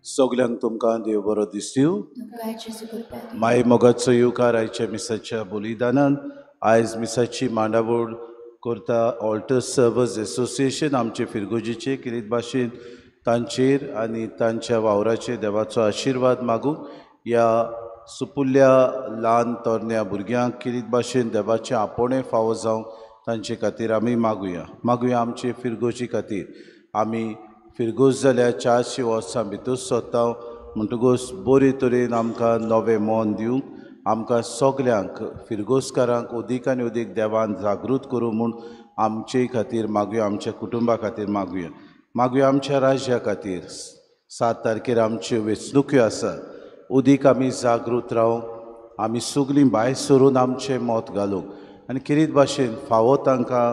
सगल्यांक तुमकां देव बरो दिसू। माय मोगाचो येवकार आयच्या मिसाच्या बलिदानान। आयज मिसाची मांडावळ करता ऑल्टर्स सर्वर्स एसोसिएशन आमचे फिरगोजीचे किरीत भाशेन तांचेर आनी तांच्या वावराचेर देवाचो आशिर्वाद मागूंक ह्या सुपुल्ल्या ल्हान तरण्या भुरग्यांक किरीत भाशेन देवाचें आपोवणें फावो जावंक तांचे खातीर आमी मागुया। मागुया आमचे फिरगोजी खातीर। आमी फिरगोज जाल्यार 400 वर्सां भितर सोदता म्हणटकूच बरे तरेन आमकां नवें मन दिवंक आमकां सगल्यांक फिरगोजकारांक अदीक आनी अदीक देवान जागृत करूं म्हूण आमचे खातीर मागुया, आमच्या कुटुंबा खातीर मागुया। मागुया आमच्या राज्या खातीर। 7 तारखेर आमच्यो वेंचणुक्यो आसात, अदीक आमी जागृत रावंक आमी सगळीं भायर सरून आमचें मत घालूंक आनी किरीत भाशेन फावो तांकां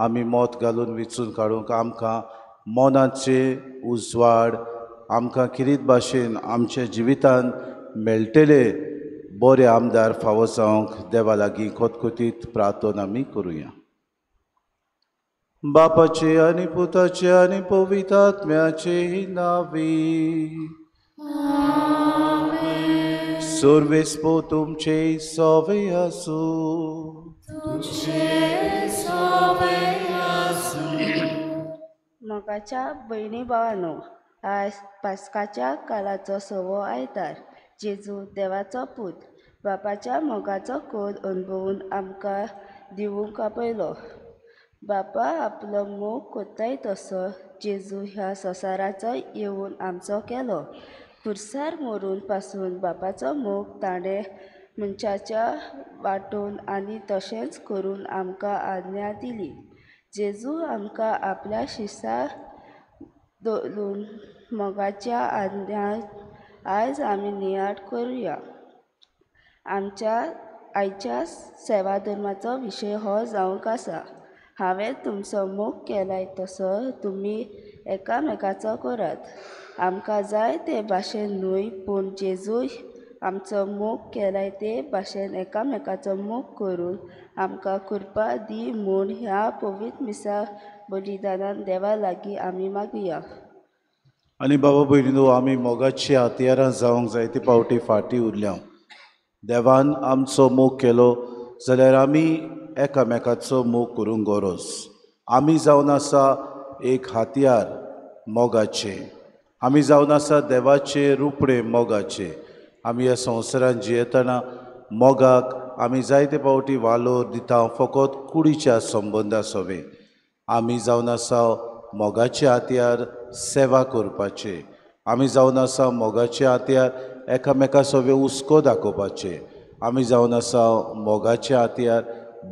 आमी मत घालून वेंचून काडूंक आमकां मनाचे उजवाड आमकां किरीत भाशेन आमच्या जिवितान मेळटले बरे आमदार फावो जावंक देवा लागीं खतखतीत प्रार्थना आमी करुया। बापाचे आनी पुताचे आनी पवित्र आत्म्याचे नांवी सर्वेस्पो तुमचे सवे आसूं। मोगाच्या भयणी भावानो, आयज पास्काच्या काळाचो 6वो आयतार। जेजू देवाचो पूत बापाच्या मोगाचो कोद अणभवून आमकां दिवूंक आपयलो। बापा आपलो मोग कोत्ताय तसो जेजू ह्या संवसाराचो येवन आमचो केलो। खुर्सार मरून पासून बापाचो मोग ताणें मनशाच्या वांटून आनी तशेंच करून आमकां आज्ञा दिली। जेजू आमकां आपल्या शिसा दवरून मोगाच्या आज्ञा आयज आमी नियाळ करुया। आमच्या आयच्या सेवा धर्माचो विशय हो जावंक आसा, हांवें तुमचो मोग केलाय तसो तुमी एकामेकाचो करात। आमकां जाय ते भाशेन न्हय, पूण जेजू आमचो मोग केलाय ते भाशेन एकामेकाचो मोग करून आमकां कृपा दी म्हूण ह्या पवित्र मिसा बलिदानान देवा लागीं आमी मागुया। आनी बाबा भयणीनो, आमी मोगाची हत्यारां जावंक जायते पावटी फाटीं उरल्या। देवान आमचो मोग केलो जाल्यार आमी एकामेकाचो मोग करूंक गरज। आमी जावन आसा एक हत्यार मोगाचें, आमी जावन आसा देवाचें रुपडें मोगाचें। आमी ह्या संवसारांत जियेतना मोगाक आमी जायते पावटी वालोर दिता फकत कुडीच्या संबंदा सवें। आमी जावन आसा मोगाचे हत्यार सेवा करपाचे, आमी जावन आसा मोगाचे हत्यार एकामेका सवें हुस्को दाखोवपाचे, आमी जावन आसा मोगाचे हत्यार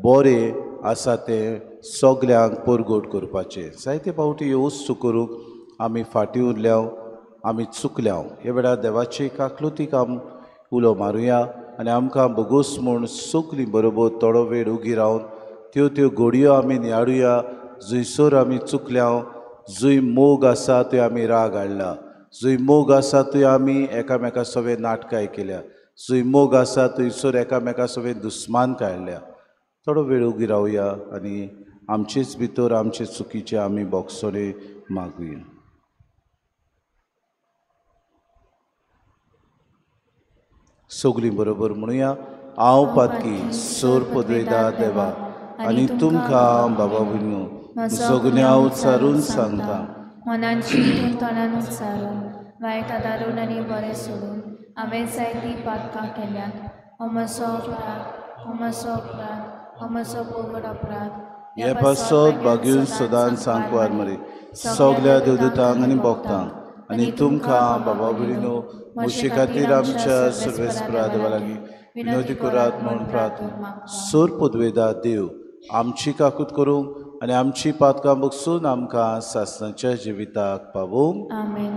बरें आसा तें सगल्यांक परगट करपाचें। जायते पावटी ह्यो वस्तू करूंक आमी फाटीं उरल्या, आमी चुकल्या। ह्या वेळार देवाची काकलुतीक आम उलो मारुया आनी आमकां भोगोस म्हूण सगलीं बरोबर थोडो वेळ उगी रावन त्यो त्यो घडयो आमी नियाळुया जंयसर आमी चुकल्या, जंय मोग आसा थंय आमी राग हाडला, जंय मोग आसा थंय आमी एकामेका सवें नाटकां केल्या, जंय मोग आसा थंयसर एकामेका सवें दुस्मान काडल्या। थोडो वेळ उगी रावया आनी आमचेच भितर आमचे चुकीचे आमी बोगसणे मागुया। सगलीं बरोबर म्हणुया, हांव पातकी सोर पदवेदा देवा आनी तुमकां बाबा भयणीनो सगळ्यां उच्चारून सांगता, मनान चिंतून तोंडान उच्चारून वायट आदारून आनी बरें सोडून हांवें जायतीं पातकां केल्यांत। हो म्हजो अपराध, हो म्हजो अपराध, हो म्हजो पोगड अपराध। हे पासत बागीन सदांच सांकवार मरे सगल्या देवदूतांक आनी भक्तांक आनी तुमकां बाबा भयणीनो म्हजे खातीर आमच्या सर्वेस्परा देवा लागीं विनवती करात म्हूण प्रार्थना. सोर पुदवेदा देव आमची काकूत करूंक आनी आमची पातकां बगसून आमकां सासणाच्या जिविताक पावोवंक. आमेन.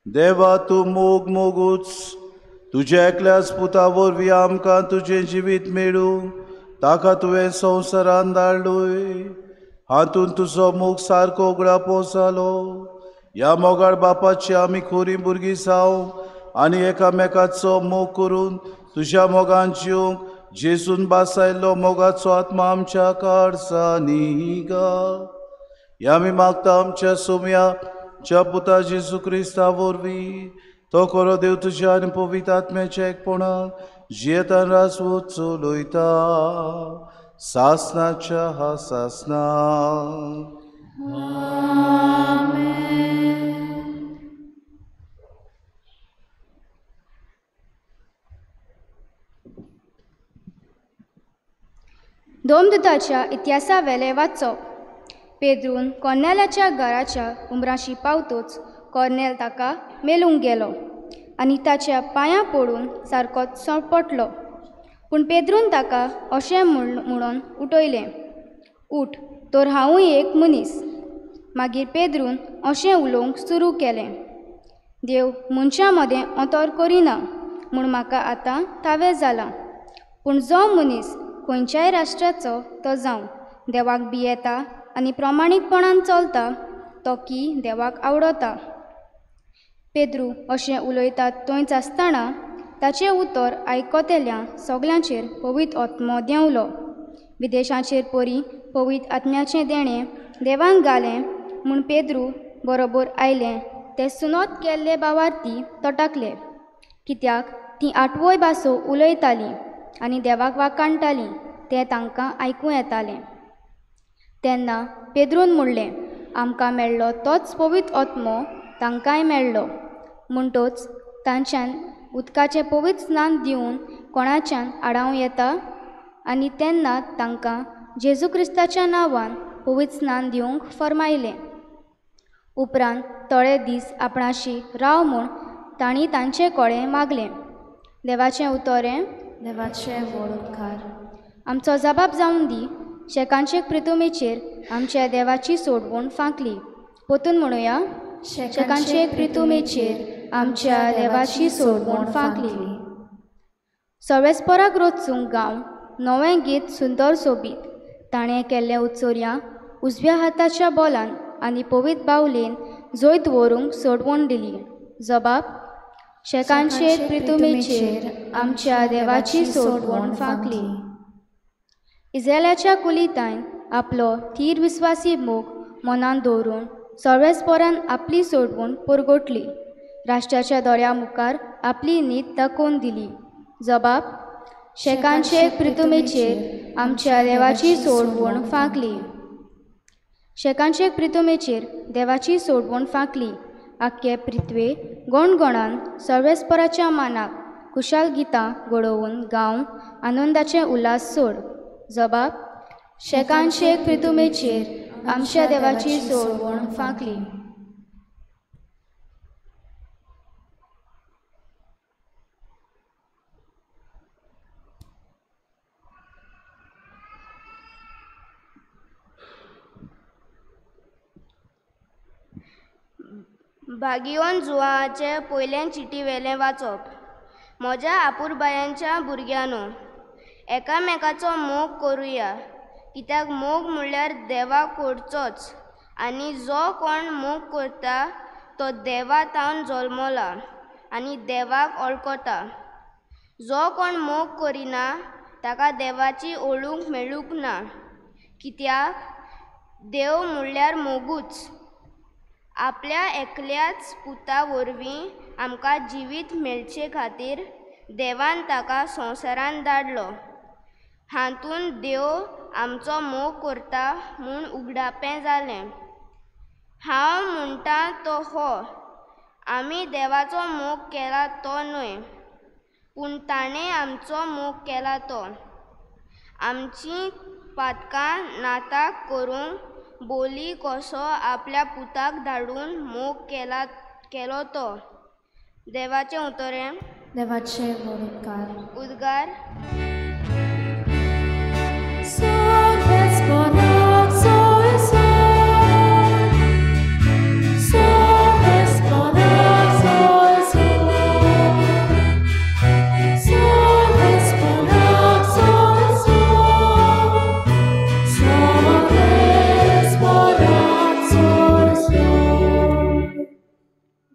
देवा तूं मोग मोगूच तुज्या एकल्याच पुता वरवीं आमकां तुजें जिवीत मेळूं ताका तुवें संवसारान धाडलोय. हातूंत तुजो मोग सारको उगडापो जालो. ह्या मोगाळ बापाची आमी खोरी भुरगीं जावं आनी एकामेकाचो मोग करून तुज्या मोगान जिवंक जेजून भासायल्लो मोगाचो आत्मा आमच्या काळजांनी गा. ह्या आमी मागता आमच्या सोम्या च्या पुता जेजू क्रिस्ता वरवीं तो खरो देव तुज्या आनी पवित्र आत्म्याच्या एकपणान जियेतान राजवत चलयता सासनाच्या हा सासना. दोमदुताच्या इतिहासा वेले वाचप. पेद्रून कोर्नेलाच्या घराच्या उमराशी पावतोच कॉर्नेल ताका मेलूंक गेलो आनी ताच्या पांयां पडून सारकोच सोंपटलो. पूण पेद्रून ताका अशें म्हणून उठयलें, उठ, तर हांवूय एक मनीस. मागीर पेद्रून अशें उलोवंक सुरू केलें, देव मनशां मदें अंतर करिना म्हूण म्हाका आतां थावें जालां. पूण जो मनीस खंयच्याय राष्ट्राचो तो जावं, देवाक भियेता आनी प्रमाणीकपणान चलता तो की देवाक आवडता. पेद्रू अशें उलयता थंयच आसतना ताचें उतर आयकतल्या सगल्यांचेर पवित्र आत्मो देंवलो. विदेशाचेर परी पवित्र आत्म्याचें देणें देवान घालें म्हूण पेद्रू बरोबर आयलें ते सुनत केल्ले बावार्थी तटाकले, कित्याक तीं आठवय भासो उलयतालीं आनी देवाक वाखाणटालीं तें तांकां आयकूं येतालें. तेन्ना पेद्रून म्हणलें, आमकां मेळ्ळो तोच पवित्र आत्मो तांकांय मेळ्ळो. म्हणटच तांच्यान उदकाचें पवित्र स्नान दिवन कोणाच्यान आडावं येता? आनी तेन्ना तांकां जेजू क्रिस्ताच्या नांवान पवित्र स्नान दिवंक फर्मायलें. उपरांत थोडे दीस आपणाशी राव म्हूण तांणी तांचे कडेन मागलें. देवाचें उतर हें देवाचे व्हड उपकार. आमचो जबाब जावन दी. शेकांचे प्रितुमेचेर आमच्या देवाची सोडवण फांकली. पोतून म्हणुया, शेकांचे प्रितुमेचेर आमच्या देवाची सोडवण फांकली. सवेस्पराक रोचूंक गांव नवें गीत सुंदर सोबीत. ताणें केल्लें उच्चोर्या उजव्या हाताच्या बोलान आनी पवित्र बावलेन जैत व्हरूंक सोडवण दिली. जबाब, शेकांचे प्रितुमेचेर आमच्या देवाची सोडवण फांकली. इज्रायलाच्या कुलितान आपलो थीर विस्वासी मोग मनान दवरून सर्वेस्परान आपली सोडवण परगटली. राष्ट्राच्या दोळ्या मुखार आपली नीत दाखोवन दिली. जबाब, शेकांचे प्रितुमेचेर आमच्या देवाची सोडवण फांकली. शेकांचे प्रितुमेचेर देवाची सोडवण फांकली. आख्खे पृथ्वे गणगणान सर्वेस्पराच्या मानाक खुशाल गितां घडोवन गांव आनंदाचे उल्हास सोड. जबाब, शेकांचे प्रितुमेचेर आमच्या देवाची सोडवण फांकली. भागियोन जुवाचे पयलें चिटी वेलें वाचप. म्हज्या आपुरबायांच्या भुरग्यांनो, एकामेकाचो मोग करुया, कित्याक मोग म्हणल्यार देवा कडचोच, आनी जो कोण मोग करता तो देवा तावन जल्मला आनी देवाक वळखता. जो कोण मोग करिना ताका देवाची ओळख मेळूंक ना, कित्याक देव म्हणल्यार मोगूच. आपल्या एकल्याच पुता वरवीं आमकां जिवीत मेळचे खातीर देवान ताका संवसारांत धाडलो. हातूंत देव आमचो मोग करता म्हूण उगडापें जालें. हांव म्हणटा तो हो, आमी देवाचो मोग केला तो न्हय, पूण ताणें आमचो मोग केला तो. आमचीं पातकां नाताक करूंक बोली कसो आपल्या पुताक धाडून मोग केला केलो तो. देवाचें उतर हें. देवाचे व्हड उपकार. उद्गार.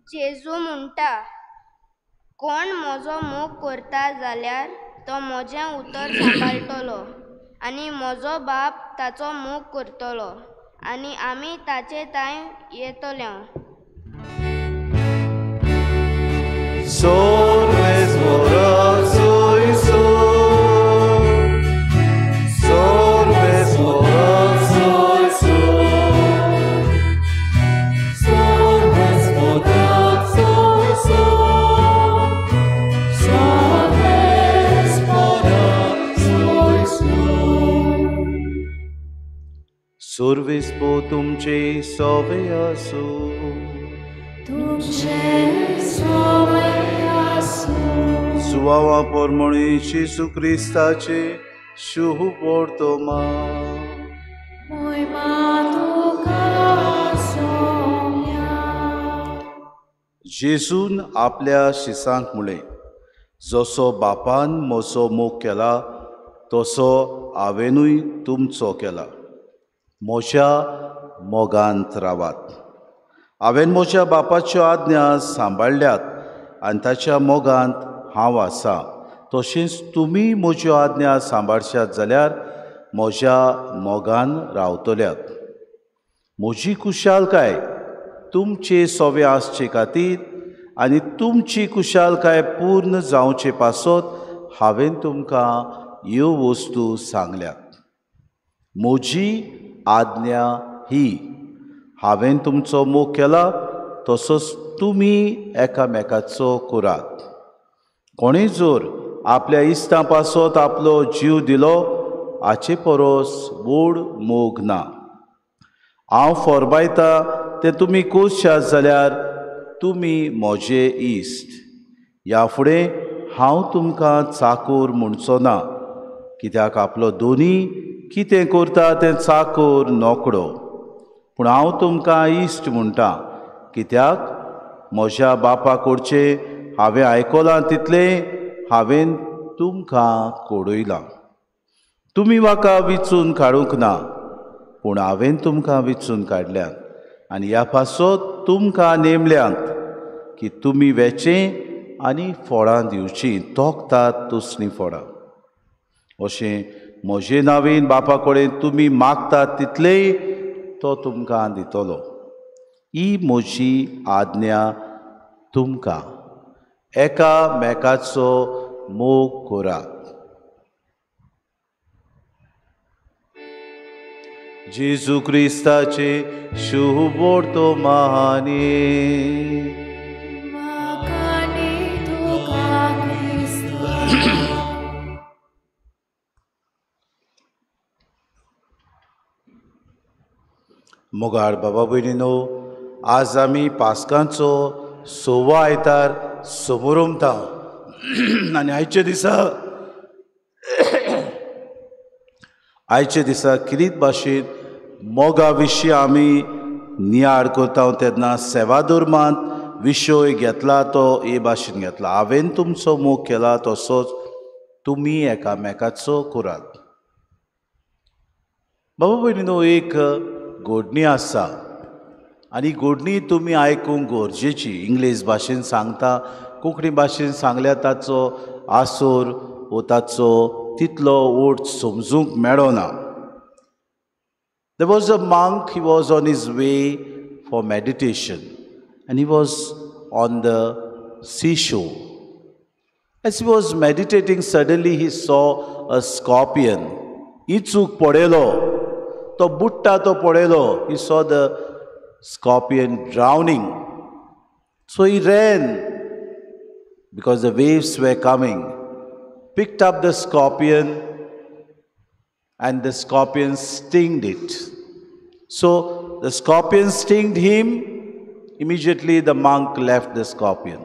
जेजू म्हणटा, कोण म्हजो मोग करता जाल्यार तो म्हजें उतर सांबाळटलो, आनी म्हजो बाप ताचो मोग करतलो, आनी आमी ताचे तांय येतले. सुर्विस्पो तुमचे सोवे आसूं. तुमचें सवें आसूं. सुवावा पोरमोणी जेजू क्रिस्ताचे शुभ वर्तमान. मोहिमा तुका सोम्या. जेजून आपल्या शिसांक म्हळें, जसो बापान म्हजो मोग केला तसो हांवेनूय तुमचो केला. म्हज्या मोगांत रावात. हांवें म्हज्या बापाच्यो आज्ञा सांबाळ्ळ्यात आनी ताच्या मोगांत हांव आसा. तशेंच तुमी म्हज्यो आज्ञा सांबाळशात जाल्यार म्हज्या मोगान रावतल्यात. म्हजी खुशालकाय तुमचे सोवे आसचे खातीर आनी तुमची खुशालकाय पूर्ण जावचे पासत हांवें तुमकां ह्यो वस्तू सांगल्यात. म्हजी आज्ञा ही, हांवें तुमचो मोग केला तसोच तुमी एकामेकाचो करात. कोणें जर आपल्या इश्टां पासत आपलो जीव दिलो हाचे परस व्हड मोग ना. हांव फॉर्मायता तें तुमी करशात जाल्यार तुमी म्हजे इश्ट. ह्या फुडें हांव तुमकां चाकूर म्हणचो ना, कित्याक आपलो दोनी कितें करता तें चाकूर नोकडो. पूण हांव तुमकां इश्ट म्हणटा, कित्याक म्हज्या बापा कडचें हांवें आयकलां तितलें हांवें तुमकां कळयलां. तुमी म्हाका विचून काडूंक ना, पूण हांवें तुमकां विचून काडल्यात आनी ह्या पासत तुमकां नेमल्यांत की तुमी वेचें आनी फळां दिवचीं, तोखतात तसलीं फळां. अशें म्हजे नांवेन बापा कडेन तुमी मागतात तितलेंय तो तुमकां दितलो. ही म्हजी आज्ञा तुमकां, एकामेकाचो मोग करात. जेजू क्रिस्ताचे शुभ वर्तमाने. मोगाळ बाबा भयणीनो, आज आमी पास्कांचो सव्वा आयतार समोरमता आनी आयचे दिसा किरीत भाशेन मोगा विशीं आमी नियाळ करता तेन्ना सेवाधर्मांत विशय घेतला तो हे भाशेन घेतला, हांवें तुमचो मोग केला तसोच तुमी एकामेकाचो करात. बाबा भयणीनो, एक घडणी आसा आनी घडणी तुमी आयकूंक गरजेची. इंग्लीश भाशेन सांगता, कोंकणी भाशेन सांगल्यार ताचो आसोर वो ताचो तितलो ओट समजूंक मेळना. There was a monk, he was on his way for meditation and he was on the seashore. As he was meditating, suddenly he saw a scorpion. इचूक पडयलो, तो बुडटा तो पळयलो. He saw the scorpion drowning. So he ran because the waves were coming, picked up the scorpion and the scorpion stinged it. So the scorpion stinged him. Immediately the monk left the scorpion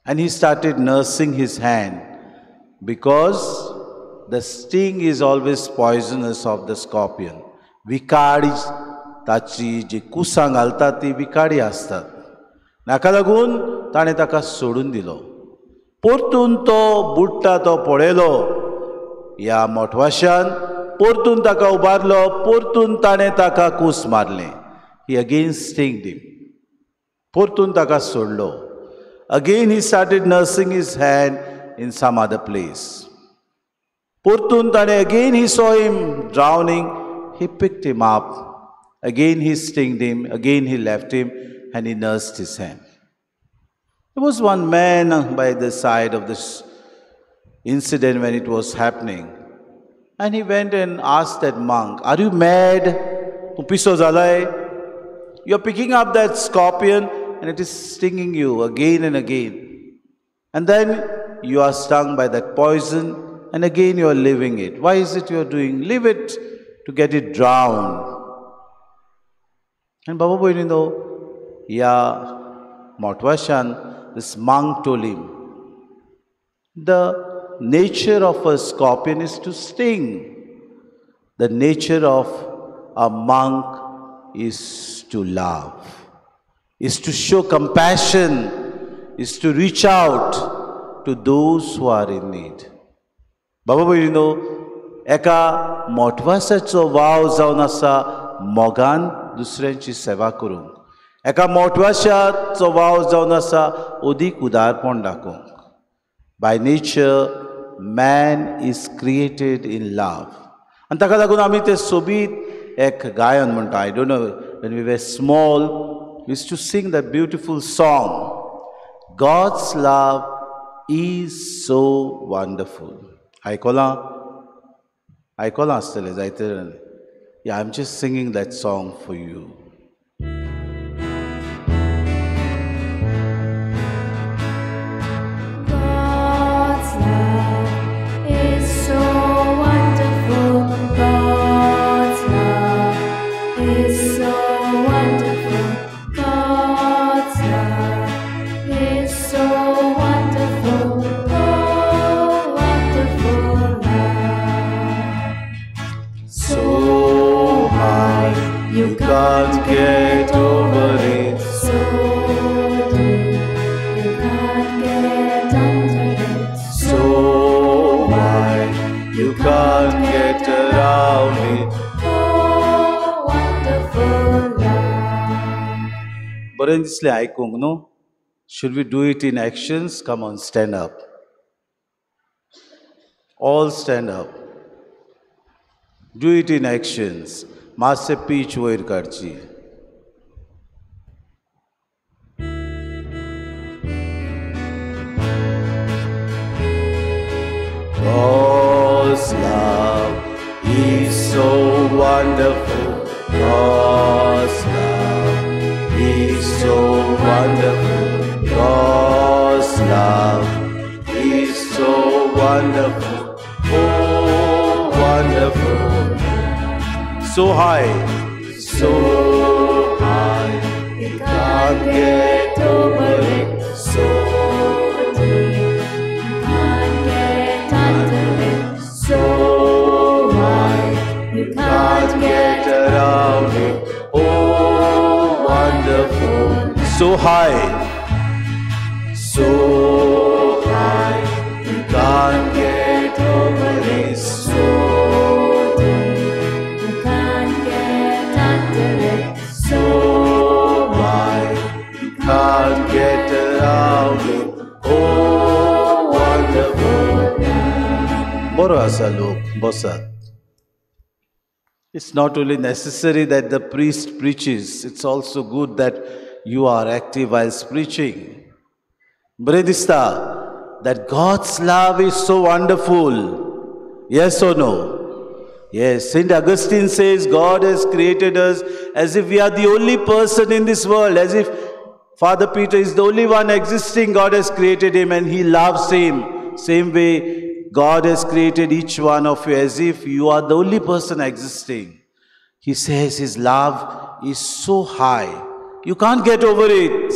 and he started nursing his hand because the sting is always poisonous of the scorpion. विकाडी ताची जी कुसां घालतात ती विकाडी आसतात. नाका लागून ताणें ताका सोडून दिलो. परतून तो बुडटा तो पळयलो ह्या मोटवाशान, परतून ताका उबारलो, परतून ताणें ताका कूस मारलें. He again stinged him. परतून ताका सोडलो. Again he started nursing his hand in some other place. परतून ताणें again he saw him drowning, he picked him up, again he stinged him, again he left him and he nursed his hand. There was one man by the side of this incident when it was happening, and he went and asked that monk, "Are you mad? तूं पिसो जालाय? You are picking up that scorpion and it is stinging you again and again, and then you are stung by that poison and again you are leaving it. Why is it you are doing? Leave it to get it drowned." And बाबा भयणीनो, ह्या मोटवाशान this monk told him, the nature of a scorpion is to sting. The nature of a monk is to love, is to show compassion, is to reach out to those who are in need. बाबा भयणीनो, एका मोटवासाचो वाव जावन आसा मोगान दुसऱ्यांची सेवा करूंक. एका मोटवाशाचो वाव जावन आसा अदीक उदारपण दाखोवंक. By nature man is created in love. आनी ताका लागून आमी तें सोबीत एक गायन म्हणटा. I don't know, when we were small we used to sing that beautiful song, God's love is so wonderful. आयकलां? आयकलां आसतलें जायते जाणांनी. Yeah, I'm just singing that song for you. God's love is so wonderful. God's love is so wonderful. God's love is so wonderful. Oh, wonderful love. So high, you can't get over it. So deep, you can't get under it. So wide, you can't get around it. Oh, wonderful love. बरें दिसलें आयकूंक न्हू? Should we do it in actions? Come on, stand up. All stand up. Do it in actions. मातशें pitch वयर काडची. God's love is so wonderful. God's love is so wonderful. God's love is so wonderful. Oh, wonderful. So high, so high, you can't get over it. So deep, you can't get under it. So wide, you can't get around it. Oh, wonderful. So high, so high, you can't get over it. So deep, you can't get under it. So wide, you can't get around it. Oh, wonderful. बरो आसा लोक, बसात. It's not only necessary that the priest preaches, it's also good that you are active whilst preaching. बरें दिसता that God's love is so wonderful. Yes or no? Yes, Saint Augustine says God has created us as if we are the only person in this world, as if Father Peter is the only one existing. God has created him and he loves him. Same way, God has created each one of you as if you are the only person existing. He says his love is so high, you can't get over it.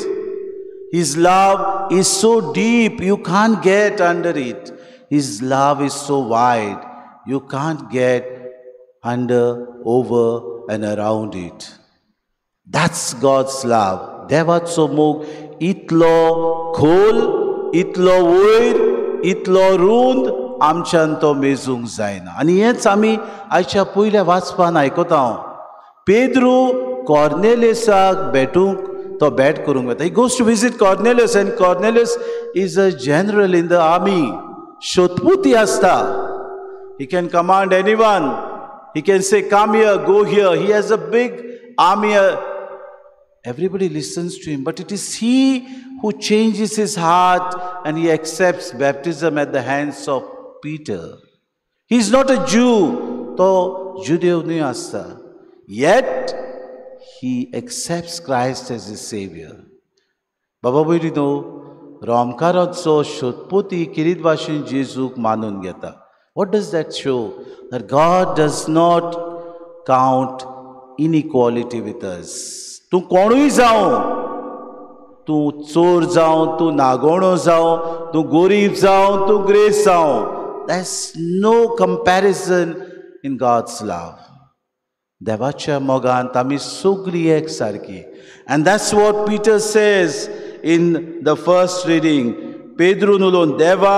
His love is so deep, you can't get under it. His love is so wide, you can't get under, over and around it. That's God's love. देवाचो मोग इतलो खोल, इतलो वयर, इतलो रूंद, आमच्यान तो मेजूंक जायना. आनी हेंच आमी आयच्या पयल्या वाचपान आयकता. पेद्रू कॉर्नेलियसाक भेटूंक तो भेट करूंक वता. He goes to visit Cornelius and Cornelius is a general in the army. शोधपुती आसता. He can command anyone. He can say, come here, go here. He has a big army. Everybody listens to him, but it is he who changes his heart and he accepts baptism at the hands of Peter. He is not a Jew, तो जुदेव न्हय आसता. Yet he accepts Christ as his savior. बाबा भयणीनो, रोमकाराचो शोधपोती किरीत भाशेन जेजूक मानून घेता. What does that show? That God does not count inequality with us. तूं कोणूय जावं, तूं चोर जावं, तूं नागोणो जावं, तूं गोरीब जावं, तूं ग्रेस जावं, There's no comparison in God's love. देवाच्या मोगांत आमी सगळीं एक सारकी. And that's what Peter says in the first reading. पेद्रून उलोवन, देवा,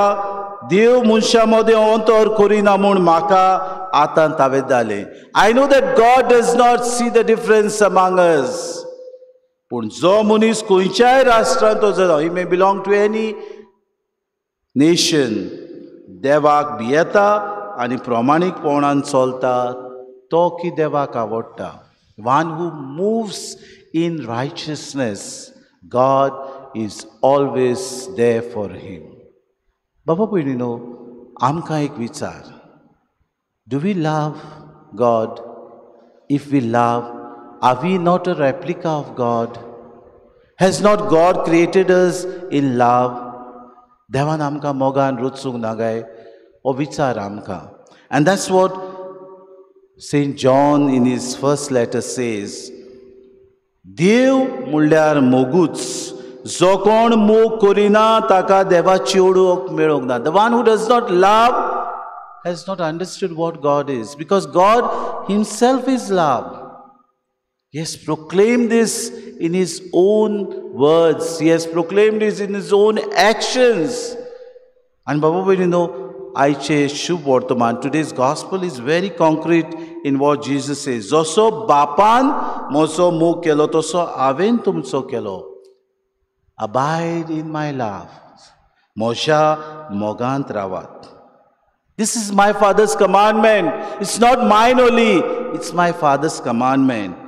देव मनशां मदें अंतर करिना म्हूण म्हाका आतां तावेत जालें. I know that God does not see the difference among us. पूण जो मनीस खंयच्याय राष्ट्रांत तो जावं, he may belong to any nation, देवाक भियेता आनी प्रमाणीकपणान चलता तो की देवाक आवडटा. One who moves in righteousness, God is always there for him. बाबा भयणीनो, आमकां एक विचार, do we love God? If we love, are we not a replica of God? Has not God created us in love? देवान आमकां मोगान रचूंक ना काय? हो विचार आमकां. And that's what Saint John in his first letter says. देव म्हणल्यार मोगूच. जो कोण मोग करिना ताका देवाची ओळख मेळूंक ना. The one who does not love has not understood what God is, because God himself is love. He has proclaimed this in his own words. He has proclaimed this in his own actions. And बाबा भयणीनो, आयचे शुभ वर्तमान, today's gospel is very concrete in what Jesus says. जसो बापान म्हजो मोग केलो तसो हांवें तुमचो केलो. Abide in my love. म्हज्या मोगांत रावात. This is my Father's commandment. It's not mine only. It's my Father's commandment.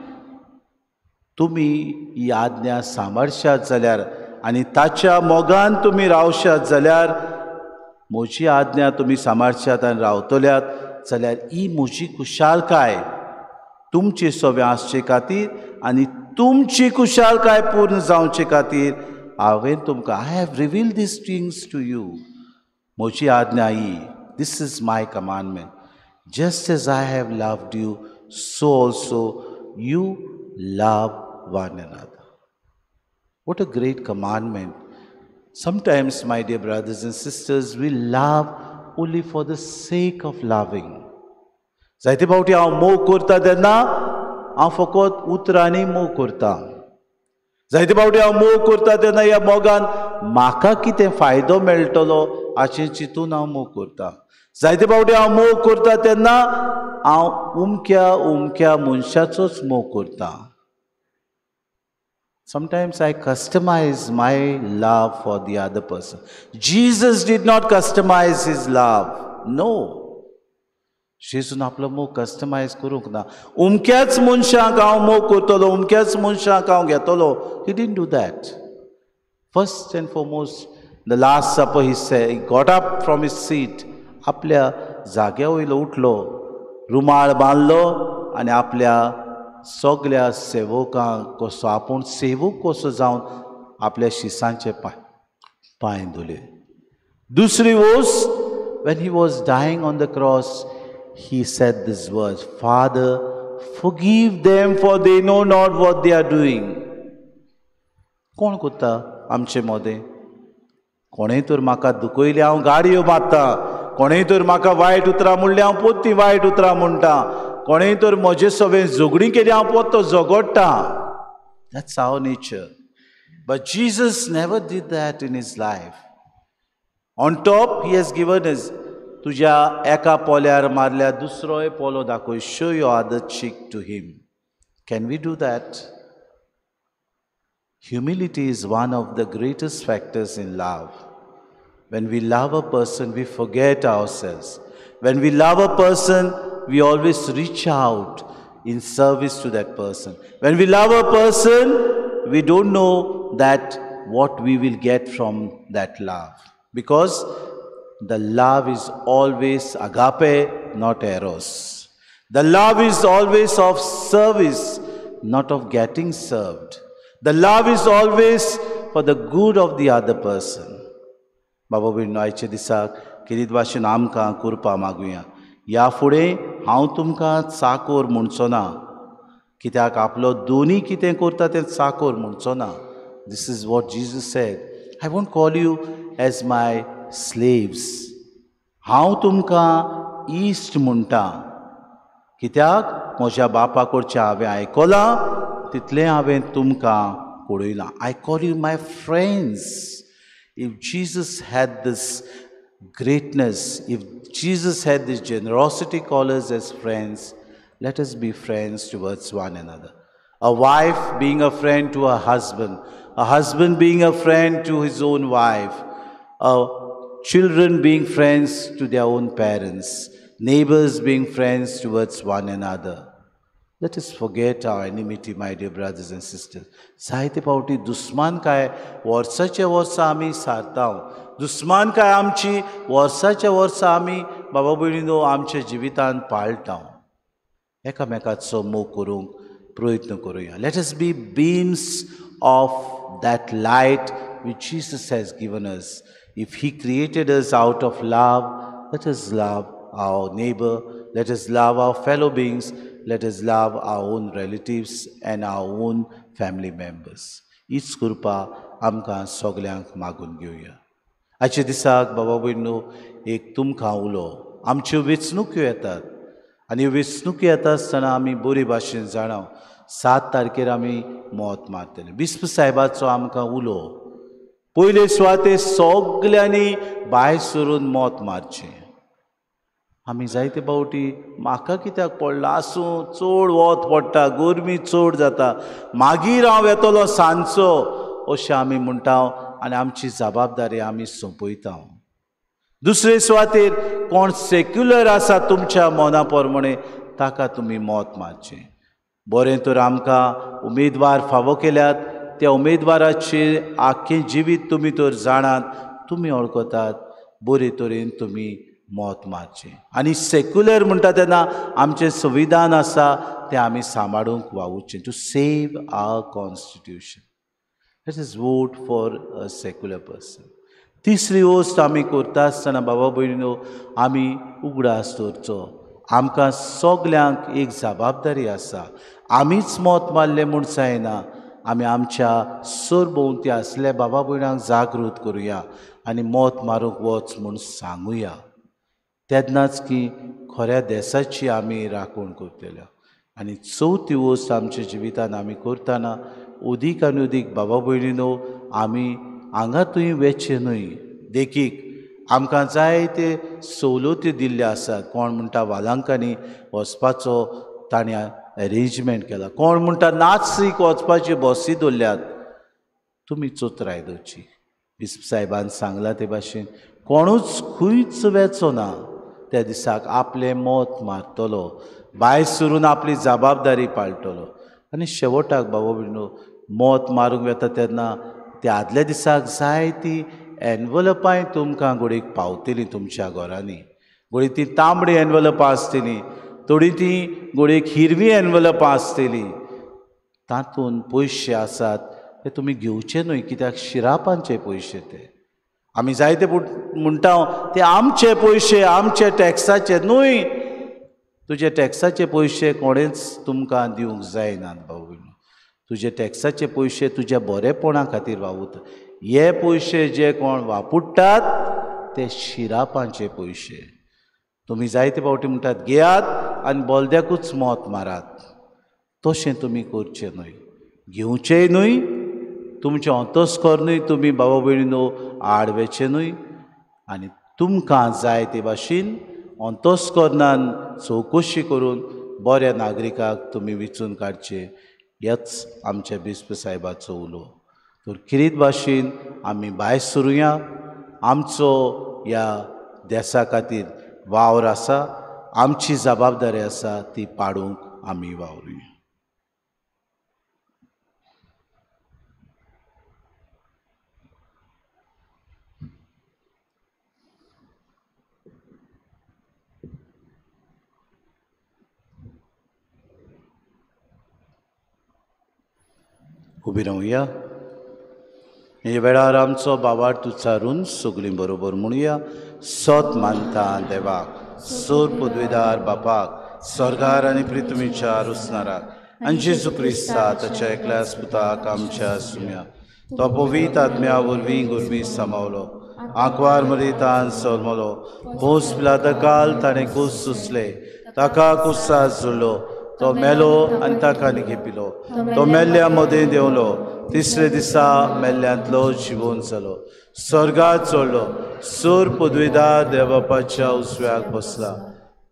तुमी ही आज्ञा सांबाळशात जाल्यार आनी ताच्या मोगान तुमी रावशात जाल्यार, म्हजी आज्ञा तुमी सांबाळशात आनी रावतल्यात जाल्यार, ही म्हजी खुशालकाय तुमचे सवे आसचे खातीर आनी तुमची खुशालकाय पूर्ण जावचे खातीर हांवें तुमकां, I have reveal these things to you. म्हजी आज्ञा ही. This is my commandment. Just as I have loved you, so also you love one another. What a great commandment. Sometimes, my dear brothers and sisters, we love only for the sake of loving. जायते फावटी हांव मोग करता तेन्ना हांव फकत उतरांनी मोग करता. जायते फावटी हांव मोग करता तेन्ना ह्या मोगान म्हाका कितें फायदो मेळटलो हाचें चिंतून हांव मोग करता. जायते फावटी हांव मोग करता तेन्ना हांव उमक्या उमक्या मनशाचोच मोग करता. Sometimes I customize my love for the other person. Jesus did not customize his love. No. जेजून आपलो मोग कस्टमायज करूंक ना. उमक्याच मनशांक हांव मोग करतलो, उमक्याच मनशांक हांव घेतलो. He didn't do that. First and foremost, the last supper, he say, he got up from his seat. आपल्या जाग्या वयलो उठलो, रुमाल बांदलो आनी आपल्या सगल्या सेवकांक कसो आपूण सेवक कसो जावन आपल्या शिसांचे पांय पांय धुले. दुसरी वस्त, when he was dying on the cross, he said these words, Father, forgive them, for they know not what they are doing. कोण करता आमचे मदें? कोणें तर म्हाका दुखयलें हांव गाडयो मारता, कोणें तर म्हाका वायट उतरां म्हणलें हांव पोत्ती वायट उतरां म्हणटा, कोणें तर म्हजे सवें झगडीं केली हांव पोत्तो झगडटा. That's our nature. But Jesus never did that in his life. On top, he has given us, तुज्या एका पोल्यार मारल्यार दुसरोय पोलो दाखय. Show your other cheek to him. Can we do that? Humility is one of the greatest factors in love. When we love a person, we forget ourselves. When we love a person, we always reach out in service to that person. When we love a person, we don't know that what we will get from that love. Because the love is always agape, not eros. The love is always of service, not of getting served. The love is always for the good of the other person. बाबा भयणीनो, आयच्या दिसाक खेरीत भाशेन आमकां कृपा मागुया. ह्या फुडें हांव तुमकां चाकोर म्हणचो ना, कित्याक आपलो दोनी कितें करता तें चाकोर म्हणचो ना. This is what Jesus said, I won't call you as my slaves. हांव तुमकां इश्ट म्हणटा, कित्याक म्हज्या बापा कडचें हांवें आयकलां तितलें हांवें तुमकां कळयलां. I call you my friends. If Jesus had this greatness, if Jesus had this generosity, call us as friends, let us be friends towards one another. A wife being a friend to her husband, a husband being a friend to his own wife, children being friends to their own parents, neighbors being friends towards one another. Let us forget our enmity, my dear brothers and sisters. जायते फावटी दुस्मानकाय वर्साचे वर्सा आमी सारता, दुस्मानकाय आमची वर्साच्या वर्सा आमी बाबा भयणीनो आमच्या जिवितांत पाळटा. एकामेकाचो मोग करूंक प्रयत्न करुया. Let us be beams of that light which Jesus has given us. If he created us out of love, let us love our neighbor, let us love our fellow beings, let us love our own relatives and our own family members. हीच कृपा आमकां सगल्यांक मागून घेवया. आयच्या दिसाक बाबा भयणीनो एक तुमकां उलो, आमच्यो वेंचणुक्यो येतात आनी वेंचणुक्यो येता आसतना आमी बरे भाशेन जाणा 7 तारखेर आमी मत मारतले. बिस्प साहेबाचो आमकां उलो, पयले सुवाते सगल्यांनी भायर सरून मत मारचें. आमी जायते फावटी म्हाका कित्याक पडलां, आसूं चड वत पडटा, गरमी चड जाता, मागीर हांव येतलो सांजचो अशें आमी म्हणटा आनी आमची जबाबदारी आमी सोंपयता. दुसरे सुवातेर कोण सेक्युलर आसा तुमच्या मना प्रमाणे ताका तुमी मत मारचें. बरें तर आमकां उमेदवार फावो केल्यात, त्या उमेदवाराचेर आख्खें जिवीत तुमी तर जाणात, तुमी वळखतात, बरे तरेन तुमी मत मारचें. आनी सेक्युलर म्हणटा तेन्ना आमचें संविधान आसा तें आमी सांबाळूंक वावुरचें. To save our constitution, let us vote for a secular person. तिसरी वस्त आमी करता आसतना बाबा भयणीनो आमी उगडास दवरचो, आमकां सगल्यांक एक जबाबदारी आसा. आमीच मत मारलें म्हूण जायना, आमी आमच्या सरभोंवती आसल्या बाबा भयणांक जागृत करुया आनी मत मारूंक वच म्हूण सांगुया. तेन्नाच की खऱ्या देसाची आमी राखण करतले. आनी चवथी वस्त आमच्या जिवितान आमी करतना अदीक आनी अदीक बाबा भयणीनो आमी हांगा थंय वेचें न्हय. देखीक आमकां जायते सवलती दिल्ल्यो आसात. कोण म्हणटा वालांकांनी वचपाचो ताणें अरेंजमेंट केला, कोण म्हणटा नाचरीक वचपाची बसी दवरल्यात. तुमी चोत्राय दवरची. बिस्प साहेबान सांगलां ते भाशेन कोणूच खंयच वेचो ना, त्या दिसाक आपलें मत मारतलो, भायर सरून आपली जबाबदारी पाळटलो. आनी शेवटाक बाबा भयणीनो मत मारूंक वेता तेन्ना त्या आदल्या दिसाक जायती एनवलपांय तुमकां घडयेक पावतलीं तुमच्या घरांनी. घडये ती तांबडी एनवलपां आसतलीं, थोडीं ती घडयेक हिरवी एनवलपां आसतलीं. तातूंत पयशे आसात ते तुमी घेवचे न्हय, कित्याक शिरापांचे पयशे ते. आमी जायते म्हणटा ते आमचे पयशे, आमचे टॅक्साचे न्हय. तुजे टॅक्साचे पयशे कोणेच तुमकां दिवंक जायनात भाऊ भयणीनो. तुजे टॅक्साचे पयशे तुज्या बरेपणा खातीर वावुरता. हे पयशे जे कोण वापरतात ते शिरापांचे पयशे. तुमी जायते फावटी म्हणटात घेयात आनी बोलद्याकूच मत मारात. तशें तुमी करचें न्हय, घेवचेंय न्हय, तुमचें अंतस्कर्णूय तुमी बाबा भयणीनो आड वेचें न्हय. आनी तुमकां जाय ते भाशेन अंतस्कर्णान चवकशी करून बऱ्या नागरिकाक तुमी विचून काडचें. हेच आमच्या बिस्प साहेबाचो उलो. तर किरीत भाशेन आमी भायर सरुया. आमचो ह्या देसा खातीर वावर आसा, आमची जबाबदारी आसा, ती पाडूंक आमी वावरुया. उबी रावया. हे वेळार आमचो बाबार्थ उच्चारून सगळीं बरोबर म्हणुया. सत मानता देवाक, सोर पदवेदार बापाक, स्वर्गार आनी पृथ्वीच्या रुसणाराक, आनी जेजू क्रिस्ता ताच्या एकल्याच पुताक आमच्या सुम्या, तो पवित्र आत्म्या वरवीं गुरवी समावलो, आंकवार मरितान सलमलो, पोस पिलातकाल ताणें कूस सुचले, ताका कुसास जुळ्ळो, तो मेलो आनी ताका निखेपिलो, तो मेल्ल्या मदें देंवलो, तिसरे दिसा मेल्ल्यांतलो जिवोन जालो, स्वर्गात चडलो, सूर पदवीदार देवबापाच्या उजव्याक बसला,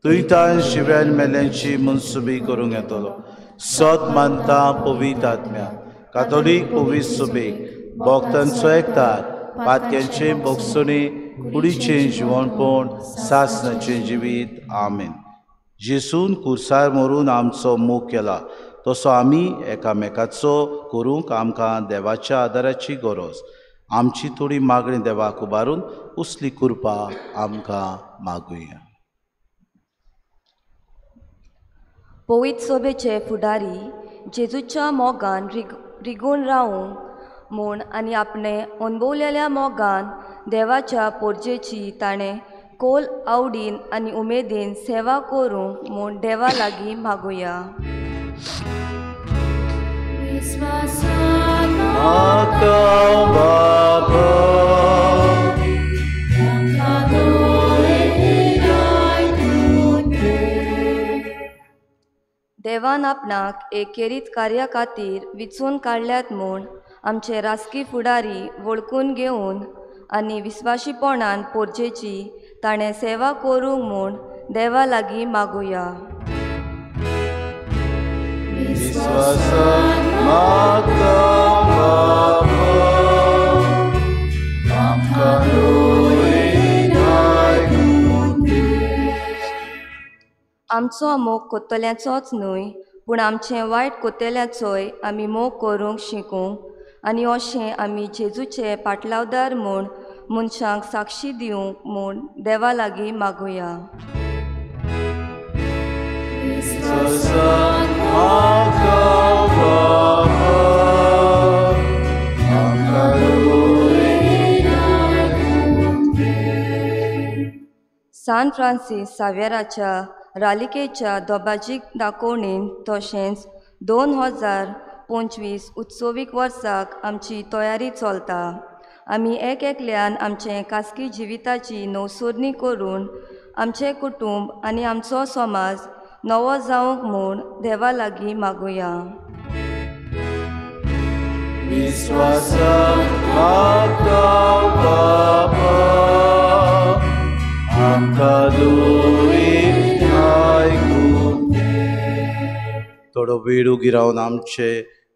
तुयतान शिव्यान मेल्यांची मनसुबी करूंक येतलो. सत मानता पवित्र आत्म्या, कातोलीक पवित्र सुबेक, भक्तांचो एकतार, पातक्यांचे भोगसणी, कुडीचें जिवणपण, सासणाचें जिवीत. आमेन. जेसून कुर्सार मरून आमचो मोग केला तसो आमी एकामेकाचो करूंक आमकां देवाच्या आदाराची गरज. आमची थोडी मागणी देवाक उबारून उसली कृपा आमकां मागुया. पवित्र सोबेचे फुडारी जेजूच्या मोगान रिगून रावूंक म्हूण आनी आपणे अणभवलेल्या मोगान देवाच्या पोरजेची ताणें कोल आवडीन आनी उमेदीन सेवा करूंक म्हूण देवा लागीं मागुया. देवान आपणाक एक खेरीत कार्या खातीर विचून काडल्यात म्हूण आमचे राजकी फुडारी वळखून घेवन आनी विस्वाशीपणान पोरजेची ताणें सेवा करूंक म्हूण देवा लागीं मागुया. आमचो मोग कोत्तल्याचोच न्हय पूण आमचें वायट कोत्तल्याचोय आमी मोग करूंक शिकूंक आनी अशें आमी जेजूचे पाटलावदार म्हूण मनशांक साक्षी दिवंक म्हूण देवा लागीं मागुया. सान फ्रांसीस साव्यराच्या रालिकेच्या दोबाजीक दाखोवणेन तशेंच 2025 उत्सवीक वर्साक आमची तयारी चलता. आमी एक एकल्यान आमचे खासगी जिविताची नवसोरणी करून आमचें कुटुंब आनी आमचो समाज नवो जावंक म्हूण देवा लागीं मागुया. थोडो वेळ उगी रावन आमचे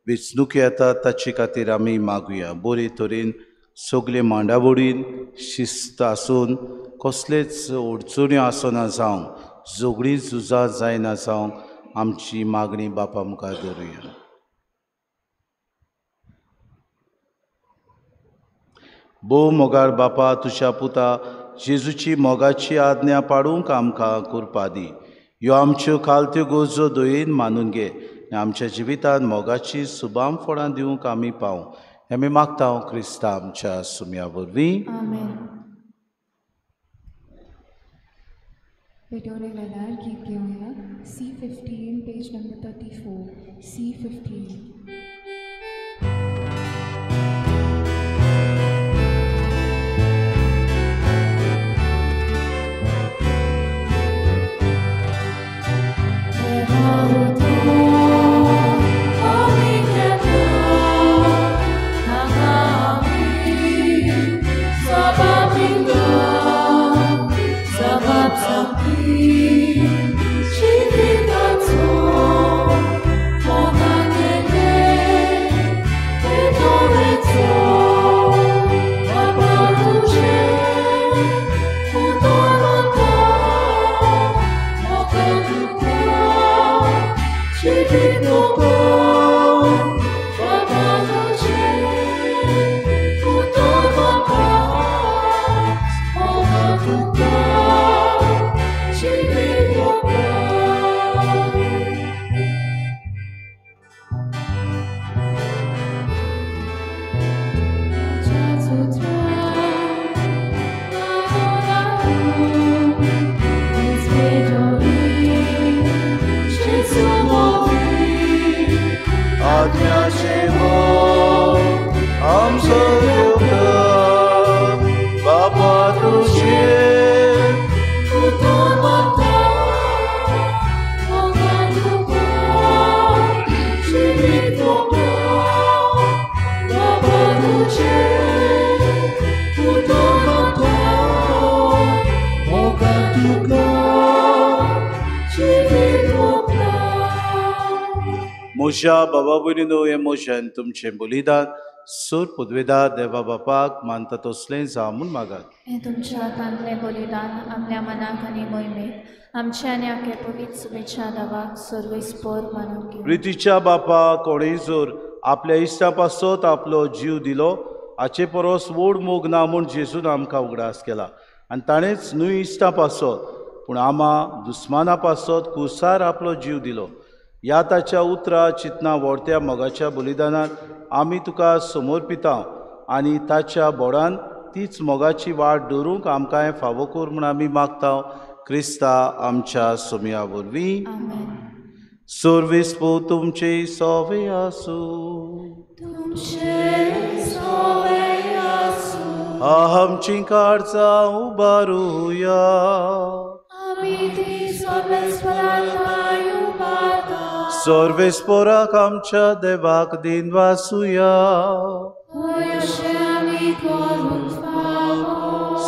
वेंचणुकी येतात ताचे खातीर आमी मागुया. बरे तरेन सगळे मांडावळीन शिस्त आसून कसलेच अडचण्यो आसना जावं, झगडीं झुजां जायना जावंक आमची मागणी बापा मुखार दवरुया. भोव मोगाळ बापा, तुज्या पुता जेजूची मोगाची आज्ञा पाडूंक आमकां कृपा दी. ह्यो आमच्यो खालत्यो गरजो दयेन मानून घे आनी आमच्या जिवितांत मोगाची सुबाम फळां दिवंक आमी पावूं. हें आमी मागता क्रिस्ता आमच्या सुम्या वरवीं. पेटोरे वेळार गीत घेवया. C15 page number 34. C15. She did not know, for म्हज्या बाबा भयणीनो, हें म्हजें तुमचें बलिदान सूर पुदवेदा देवा बापाक मानता तसलें जावं म्हूण मागात. हें तुमच्या हातांतलें बलिदान आपल्या मनाक आनी मोहिमेक आमच्या आनी आखे पवित्र शुभेच्छा देवाक सर्वेस्पर मानून घेवं. प्रितीच्या बापा, कोणेय जर आपल्या इश्टा पासत आपलो जीव दिलो हाचे परस व्हड मोग ना म्हूण जेजून आमकां उगडास केला आनी ताणेंच न्हय इश्टा पासत पूण आमा दुस्माना पासत कुसार आपलो जीव दिलो. ह्या ताच्या उतरां चिंतना व्हडत्या मोगाच्या बलिदानान आमी तुका समर्पिता आनी ताच्या बोडान तीच मोगाची वाट दवरूंक आमकां फावो कर म्हूण आमी मागता क्रिस्ता आमच्या सोमया वरवीं. सर्वेस्पर तुमचे सोवे आसूं. आमची काळजां उबारुया. सर्वेस्पराक आमच्या देवाक दिन वासुया.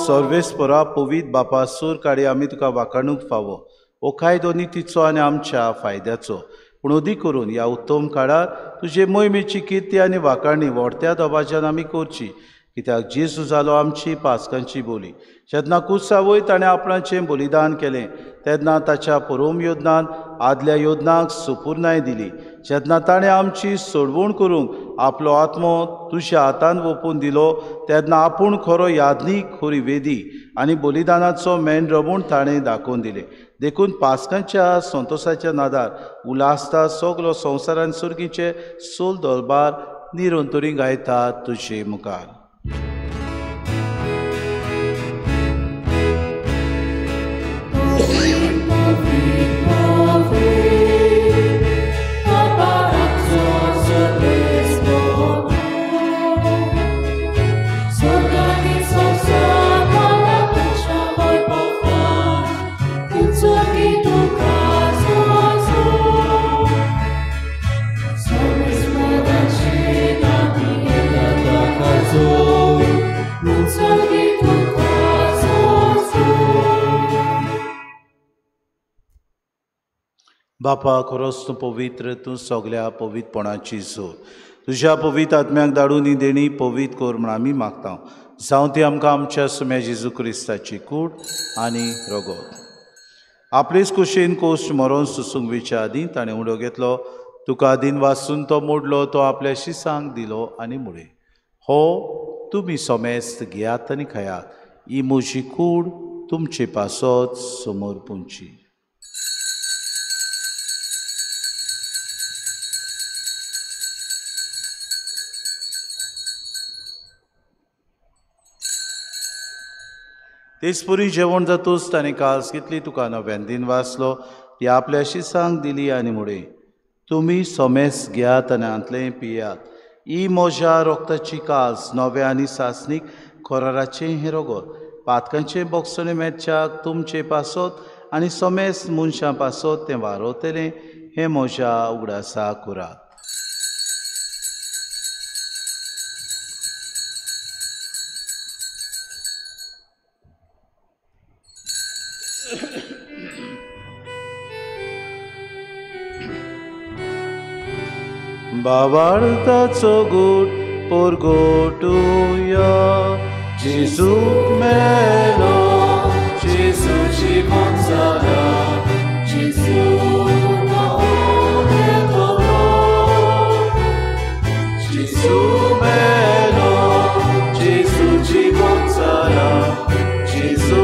सर्वेस्परा पवित्र बापा, सूर काडी आमी तुका वाखाणूंक फावो. हो कायदो नितीचो आनी आमच्या फायद्याचो, पूण अदीक करून ह्या उत्तम काळार तुजे मोहिमेची किर्ती आनी वाखाणी व्हडत्या दबाज्यान आमी करची, कित्याक जेजू जालो आमची पास्कांची बोली. जेन्ना कुर्सा वयर ताणें आपणाचें बलिदान केलें तेन्ना ताच्या परोम योजनान आदल्या योजनाक सुपुर्णाय दिली. जेन्ना ताणें आमची सोडवण करूंक आपलो आत्मो तुज्या हातान ओंपून दिलो तेन्ना आपूण खरो यादनीक, खरी वेदी आनी बलिदानाचो मेंढरो म्हूण ताणें दाखोवन दिलें. देखून पास्कांच्या संतोसाच्या नादार उल्हासता सगलो संवसारान सुर्गीचे सोल दरबार निरंतरी गायता तुजे मुखार. बापा, खरोच तूं पवित्र, तूं सगल्या पवित्रपणाची जोर. तुज्या पवित्र आत्म्याक धाडून ही देणी पवित्र कर म्हूण आमी मागता. जावं ती आमकां आमच्या सुम्या जेजू क्रिस्ताची कूड आनी रगत. आपलेच कुशीन कोश्ट मरोन सुसूंक वेच्या आदीं ताणें उडो घेतलो, तुका दिन वासून तो मोडलो, तो आपल्या शिसांक दिलो आनी म्हळें, हो तुमी सोमेस्त घेयात आनी खायात, ही म्हजी कूड तुमचे पासत समोर पुंची. तेचपुरी जेवण जातूच ताणें कास घेतली, तुका नव्यान दिन वाचलो, ती आपल्या शिसांक दिली आनी म्हळें, तुमी सोमेस घेयात आनी हांतलें पियात, ही म्हज्या रोगताची कास, नव्या आनी सासणीक कराराचें हें रगत, पातकांचें बोगसणें मेळच्याक तुमचे पासत आनी सोमेस मनशां पासत तें वारवतलें, हें म्हज्या उगडासा करात. बाबार्थाचो गूट परगटुया, जेजू मेलो, जेजू जिवन जाला, जेजू जेजू मेलो, जेजू जिवन जाला, जेजू.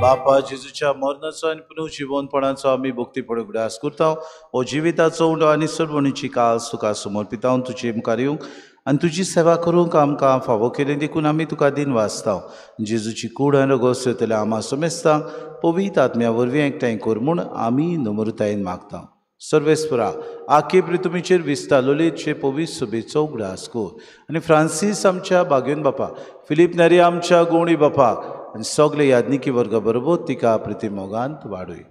बापा, जेजूच्या मरणाचो आनी पुनर्जिवनपणाचो आमी भक्तीपण उगडास करता. हो जिविताचो उंडो आनी सरवणीची कास तुका समर्पिता. तुजे मुखार येवंक आनी तुजी सेवा करूंक आमकां फावो केली देखून आमी तुका दिन वाचता. जेजूची कूड आनी रगत येतल्या आमा समेस्तांक पवित्र आत्म्या वरवीं एकठांय कर म्हूण आमी नम्रतायेन मागता. सर्वेस्परा, आखे प्रितुमीचेर विस्तालोलेचे पवित्र सभेचो उगडास कर आनी फ्रांसीस आमच्या बागेवन बापा, फिलीप नेरी आमच्या गोवणी बापाक आनी सगळे यादनिकी वर्गा बरोबर तिका प्रिती मोगांत वाडय.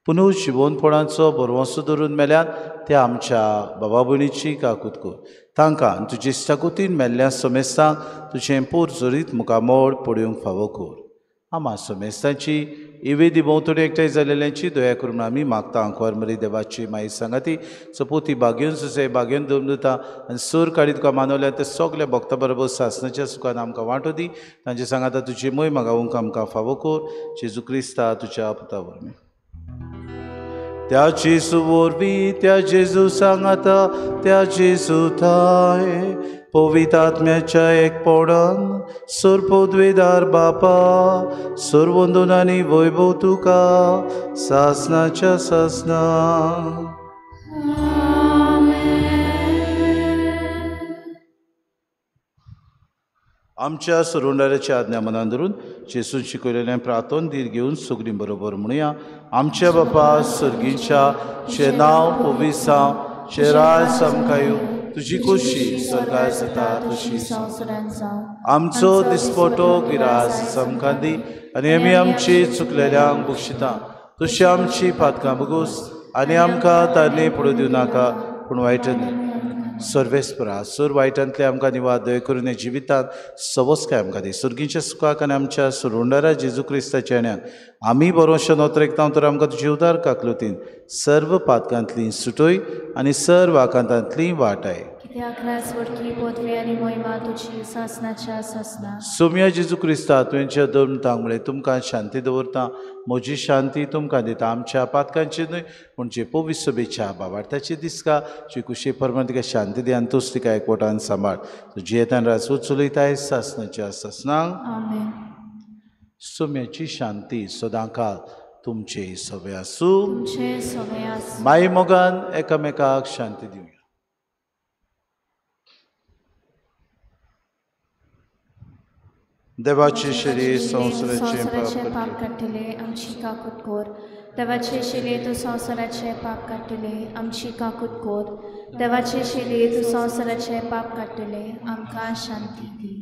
पुनू जिवनपणाचो बरवंसो धरून मेल्यात त्या आमच्या बाबा भयणीची काकूत कर. तांकां आनी तुजे इश्टागतीन मेल्ल्या समेस्तांक तुजें पोर जरीत मुखामळ पळोवंक फावो कर. आमा समेस्तांची इवेदी भोंवतणी एकठांय जाल्ल्यांची दया करून आमी मागता. आंकवार मरी देवाची माई सांगाती सपोती बागेवन सुसे बागेवन दमदता आनी सूर काडी तुका मानवल्या ते सगल्या भक्ता बरोबर सासनाच्या सुखान आमकां वांटो दी. तांचे सांगाता तुजी मोय मागावंक आमकां फावो कर. जेजू क्रिस्ता तुज्या पुता वरवीं. त्या जेजू वरवीं, त्या जेजू सांगाता, त्या जेजू थाय पवित्र आत्म्याच्या एकपणान सर्वपदवेदार बापा सर्वंदून आनी वैभव तुका सासनाच्या सासना. आमच्या सरुंडाराच्या आज्ञा मनान धरून जेसून शिकयलेलें प्रार्थन धीर घेवन सगळीं बरोबर म्हणुया. आमच्या बापा सर्गीच्या चे नांव पवित्र जावं, चे राज आमकां येवं, तुजी खोशी स्वर्गार जाता तशी संवसारांत जावं. आमचो दिसपटो गिरास आमकां दी आनी आमी आमची चुकलेल्यांक बक्षिता तशी आमची पातकां बगूस आनी आमकां तांणी पडूं दिवं नाका पूण वायट न्हय. सर्वेस्परा सर वायटांतले आमकां निवाद दय करून ह्या जिवितांत सवस्काय आमकां दी. सर्गीच्या सुखाक आनी आमच्या सुरुंडारा जेजू क्रिस्ताच्या येण्याक आमी बरोवशे नोतरेकता तर आमकां तुजी उदार काकलुतीन सर्व पातकांतली सुटय आनी सर्व आकांतांतली वाटाय. कित्याक राजवटकी पदवी आनी मोहिमा तुजी सासनाच्या सासना. सोम्या जेजू क्रिस्ता तुवेंच्या दोन तांगळे तुमकां शांती दवरता, म्हजी शांती तुमकां दिता. आमच्या पातकांची न्हय पूण जे पवित्र सभेच्या बाबार्थाची दिसका जी कुशी प्रमाण तिका शांती दी आनी तूच तिका एकवटान सांबाळ. तुजी येतान राजवट चलयताय सासनाच्या सासनांक. आमेन. सोम्याची शांती सदांकाळ तुमचे सवे आसूं. तुमचे सवे आसूं. माई मोगान एकामेकाक शांती दिवया. देवाचे शरीर संवसाराचें पाप काडटले आमची काकूत कर. देवाचे शिले तूं संवसाराचें पाप काडटले आमची काकूत कर. देवाचे शिले तूं संवसाराचें पाप काडटले आमकां शांती दी.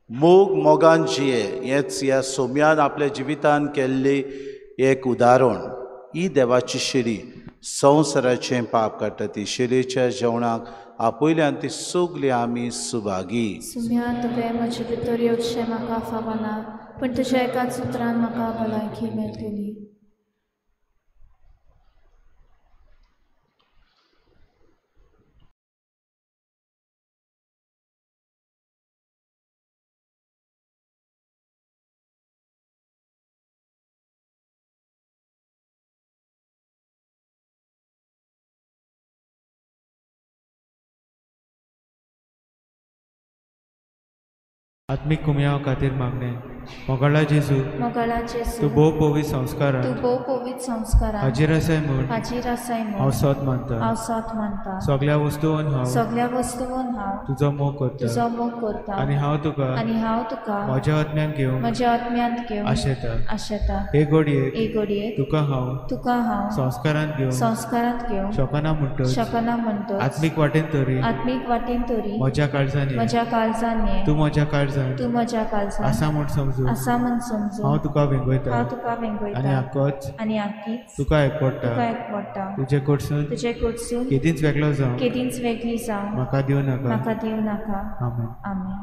मोग मोगान जिये हेंच ह्या सोम्यान आपल्या जिवितान केल्लें एक उदाहरण. ही देवाची शिरी संवसाराचें पाप काडटा. ती शिरेच्या जेवणाक आपयल्यान ती सगळी आमी सुभागी. सुम्या तुवें म्हजे भितर येवचें म्हाका फावना पूण तुज्या एकाच उतरान म्हाका भलायकी मेळटली. आत्मीक कुमयाव खातीर मागणें. मोगाळा जेजू, मोगाळा जेजू, तूं भोव पवित्र संस्कारान, तूं भोव पवित्र संस्कारान हाजीर आसाय म्हूण, हाजीर आसाय म्हूण हांव सत मानता, हांव सत मानता. सगळ्या वस्तून हांव, सगळ्या वस्तून हांव तुजो मोग करता, तुजो मोग करता आनी हांव तुका, आनी हांव तुका म्हज्या आत्म्यांत घेवन, म्हज्या आत्म्यांत घेवन आशेता, आशेता. हे घडयेक, हे घडयेक तुका हांव, तुका हांव संस्कारांत घेवन, संस्कारांत घेवन शकना म्हणटच, शकना म्हणटच आत्मीक वाटेन तरी, आत्मीक वाटेन तरी म्हज्या काळजान, म्हज्या काळजान तूं म्हज्या काळजान, तूं म्हज्या काळजान आसा म्हूण समजून, आसा म्हूण समजून हांव तुका वेंगयता, हांव तुका वेंगयता आनी आकोच, आनी आकीच तुका एकवडटा, तुका एकवडटा. तुजे कडसून, तुजे कडसून केदींच वेगळो जावं, केदींच वेगळी जावं म्हाका दिवं नाका, म्हाका दिवं नाका. आमेन. आमेन.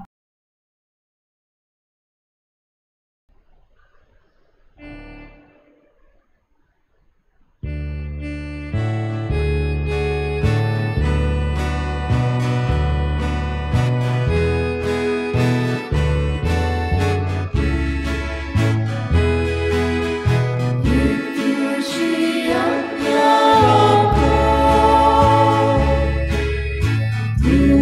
You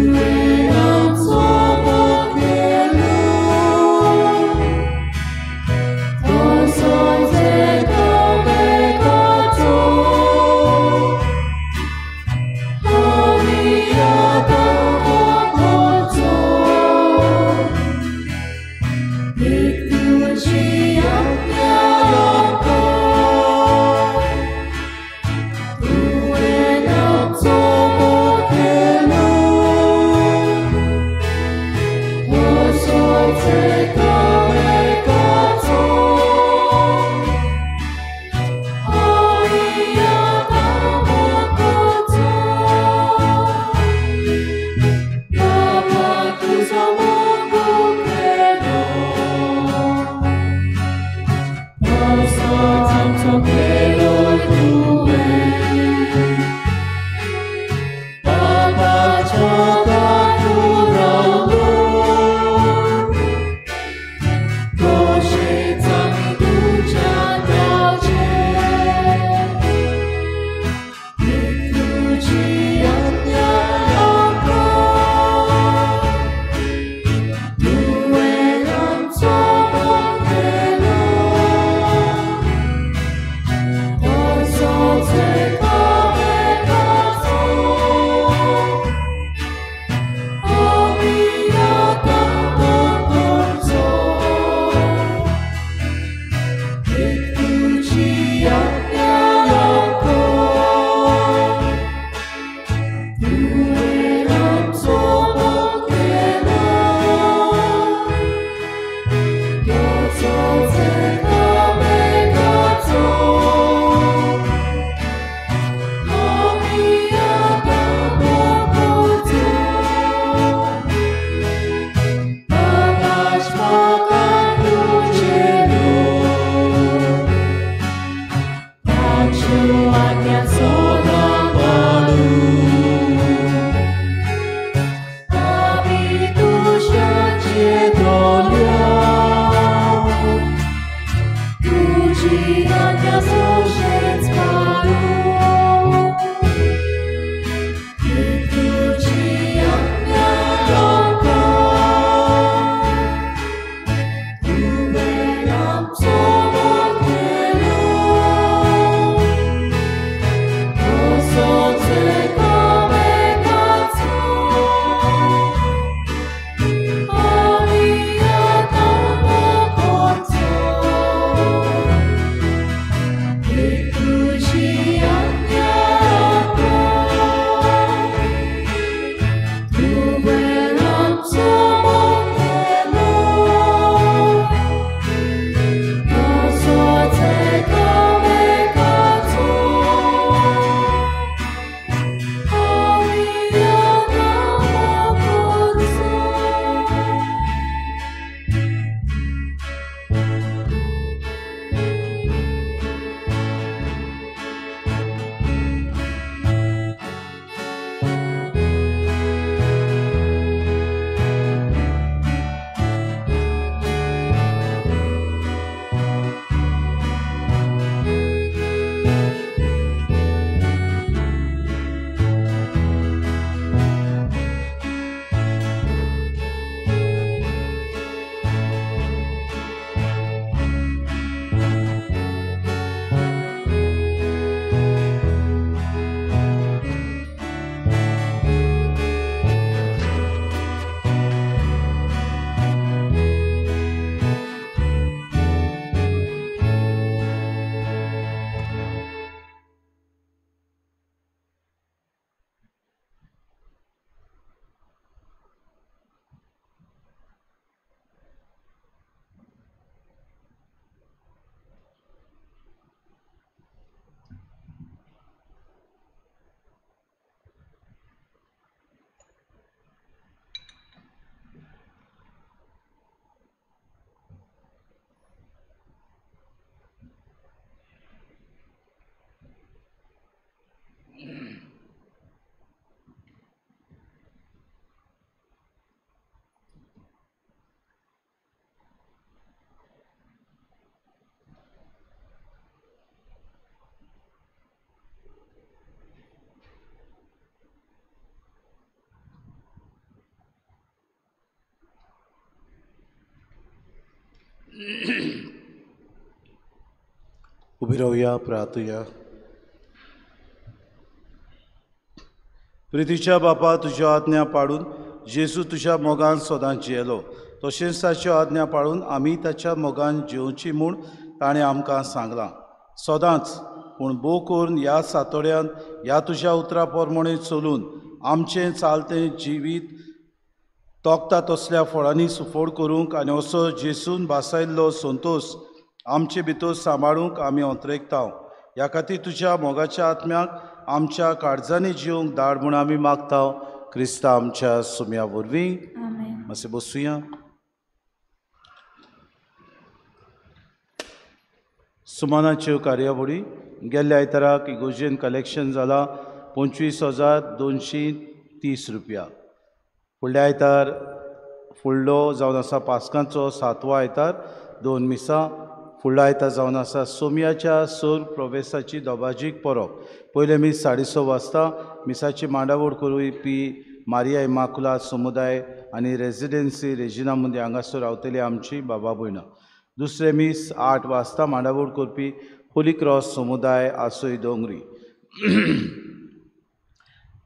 उबी रावया, प्रार्थुया. प्रितीच्या बापा, तुज्यो आज्ञा पाळून जेजू तुज्या मोगान सदां जियेलो, तशेंच ताच्यो आज्ञा पाळून आमी ताच्या मोगान जिवची म्हूण ताणें आमकां सांगलां. सदांच पूण भोव करून ह्या सातोड्यांत ह्या तुज्या उतरा प्रमाणे चलून आमचें चालतें जिवीत तोखता तसल्या फळांनी सुफोड करूंक आनी असो जेसून भासायल्लो संतोश आमचे भितर सांबाळूंक आमी अंतरेकता. ह्या खातीर तुज्या मोगाच्या आत्म्याक आमच्या काळजांनी जिवंक धाड म्हूण आमी मागता, क्रिस्ता आमच्या सुम्या वरवीं. मातशें बसुया. सुमानाच्यो कार्यावळी. गेल्ल्या आयताराक इगोजेन कलेक्शन जाला 25,230 रुपया. फुडल्या आयतार फुडलो जावन आसा पास्कांचो सातवो आयतार, 2 मिसां. फुडलो आयतार जावन आसा सोमयाच्या सोर प्रोवेसाची दोबाजीक परब. पयलें मीस 6:30 वाजता. मिसाची मांडावळ करपी मारिया इमाकुला समुदाय आनी रेजिडेन्सी रेजिना मुंदी हांगासर रावतली आमची बाबा भयणां. दुसरें मीस 8 वाजता. मांडावळ करपी होली क्रॉस समुदाय आसोय दोंगरी.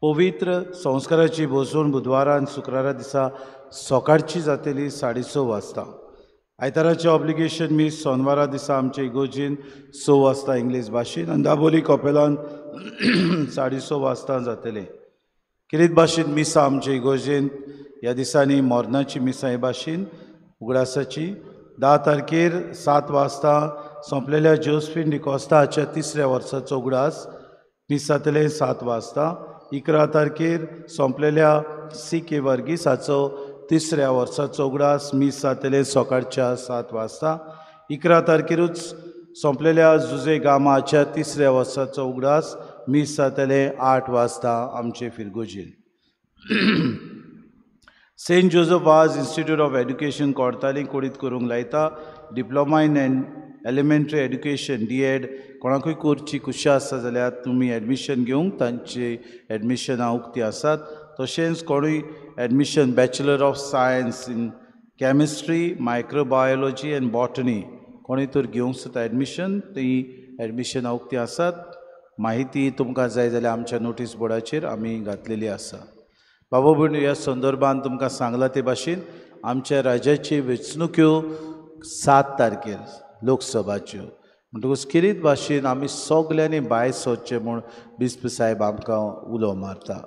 पवित्र संस्काराची भोसवण बुधवारा आनी शुक्रारा दिसा सकाळची जातली 6:30 वाजता. आयताराचें ऑब्लिगेशन मीस सोनवारा दिसा आमचे इगोर्जीन 6 वाजता इंग्लीश भाशेन आनी दाबोली कपेलान 6:30 वाजता जातलें. किरीत भाशेन मिसां आमचे इगोर्जेन ह्या दिसांनी मोरनाची मिसां हे भाशेन उगडासाची 10 तारखेर 7 वाजता सोंपलेल्या जोस्फीन डिकॉस्ता हाच्या 3ऱ्या वर्साचो उगडास मीस जातलें 7 वाजता. 11 तारखेर सोंपलेल्या सी के वर्गीस हाचो 3ऱ्या वर्साचो उगडास मीस जातलें सकाळच्या 7 वाजता. 11 तारखेरूच सोंपलेल्या जुजे गामाच्या तिसऱ्या वर्साचो उगडास मीस जातलें 8 वाजता आमचे फिरगोजीन. Saint Joseph Vaz institute of education Cortalim कुडीत करूंक लायता. Diploma in elementary education D.Ed कोणाकूय करची खुशी आसा जाल्यार तुमी एडमिशन घेवंक तांची एडमिशनां उक्ती आसात. तशेंच कोणूय admission bachelor of science in chemistry, microbiology and botany कोणूय तर घेवंक सोदता एडमिशन, ती एडमिशनां उक्ती आसात. माहिती तुमकां जाय जाल्यार आमच्या नोटीस बोर्डाचेर आमी घातलेली आसा. बाबा भयणीं, ह्या संदर्भान तुमकां सांगलां ते भाशेन आमच्या राज्याची वेंचणुक्यो 7 तारखेर लोकसभाच्यो, म्हणटकूच खेरीत भाशेन आमी सगल्यांनी भायर सरचें म्हूण बिस्प साहेब आमकां उलो मारता.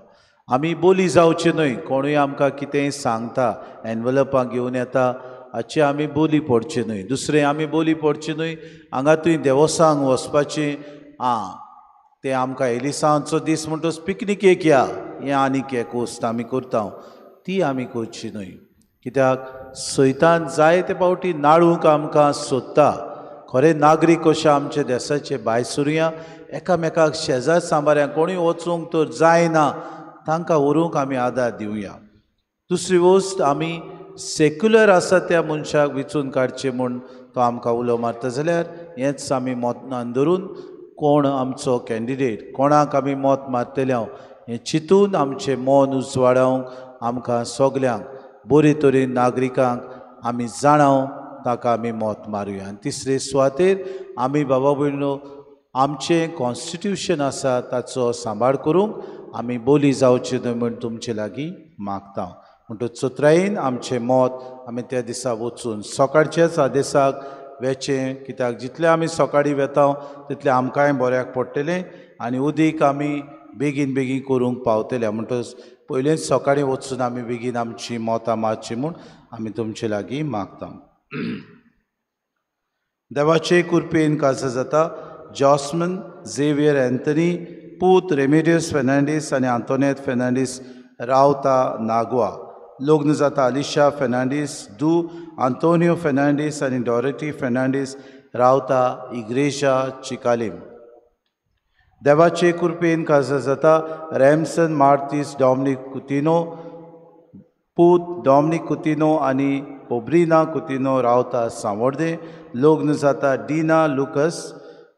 आमी बोली जावचे न्हय, कोणूय आमकां कितेंय सांगता एनवलपां घेवन येता हाची आमी बोली पडची न्हय. दुसरें आमी बोली पडची न्हय हांगा थंय देवसांग वचपाचें, आं तें आमकां एलिसांचो दीस म्हणटकच पिकनिकेक या हें आनीक एक वस्त आमी करता, ती आमी करची न्हय. कित्याक सैतान जायते फावटी नाळूंक आमकां सोदता. खरें नागरीक कशें आमच्या देसाचे भायर सरुया, एकामेकाक शेजार सांबाऱ्यांक कोणूय वचूंक तर जायना तांकां व्हरूंक आमी आदार दिवया. दुसरी वस्त आमी सेक्युलर आसा त्या मनशाक विचून काडचें म्हूण तो आमकां उलो मारता जाल्यार हेंच आमी मतान धरून कोण आमचो कॅन्डिडेट, कोणाक आमी मत मारतले हांव हें चिंतून आमचें मन उजवाडावंक आमकां सगल्यांक बरे तरेन नागरिकांक आमी जाणाव ताका आमी मत मारुया. आनी तिसरे सुवातेर आमी बाबा भयणीनो आमचें कॉन्स्टिट्युशन आसा ताचो सांबाळ करूंक आमी बोली जावचे न्हय म्हूण तुमचे लागीं मागता. म्हणटकच चतुरायेन आमचें मत आमी त्या दिसा वचून सकाळच्याच आदेसाक वेचें, कित्याक जितलें आमी सकाळीं वेता तितलें आमकांय बऱ्याक पडटलें आनी उदीक आमी बेगीन बेगीन करूंक पावतले. म्हणटकच पयलेंच सकाळीं वचून आमी बेगीन आमची मतां मारची म्हूण आमी तुमचे लागीं मागता. देवाचे कृपेन काजार जाता जॉस्मन झेवियर अँथनी पूत रेमेडियस फेर्नांडीस आनी आंतोनेत फेर्नांडीस रावता नागवा. लग्न जाता अलिशा फेर्नांडीस दू आंतोनियो फेर्नांडीस आनी डॉरेटी फेर्नांडीस रावता इग्रेजा चिकालीम. देवाचे कृपेन काजार जाता रॅमसन मार्तीस डॉमनीक कुतिनो पूत डॉमनीक कुतिनो आनी पोब्रिना कुतिनो रावता सांवड्डें. लग्न जाता डिना लुकस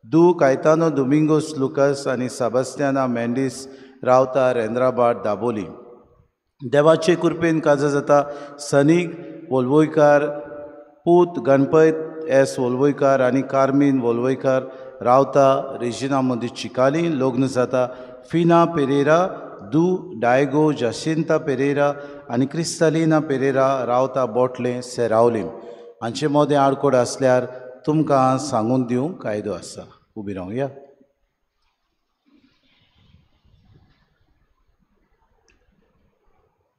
दू कायतानो दोमिंगोस लुकस आनी सेबास्तियाना मेंडीस रावता रेंद्राबाद दाबोली. देवाचे कृपेन काजार जाता सनीक वोलवोयकार पूत गणपत एस वोलवोयकार आनी कार्मीन वोलवोयकार रावता रेजिना मदीं चिकाली. लग्न जाता फिना पेरेरा दू डायगो जासिंता पेरेरा आनी क्रिस्तालिना पेरेरा रावता बोटलें सेरावलीम. हांचे मदें आडकोड आसल्यार तुमकां सांगून दिवंक कायदो आसा. उबी रावया.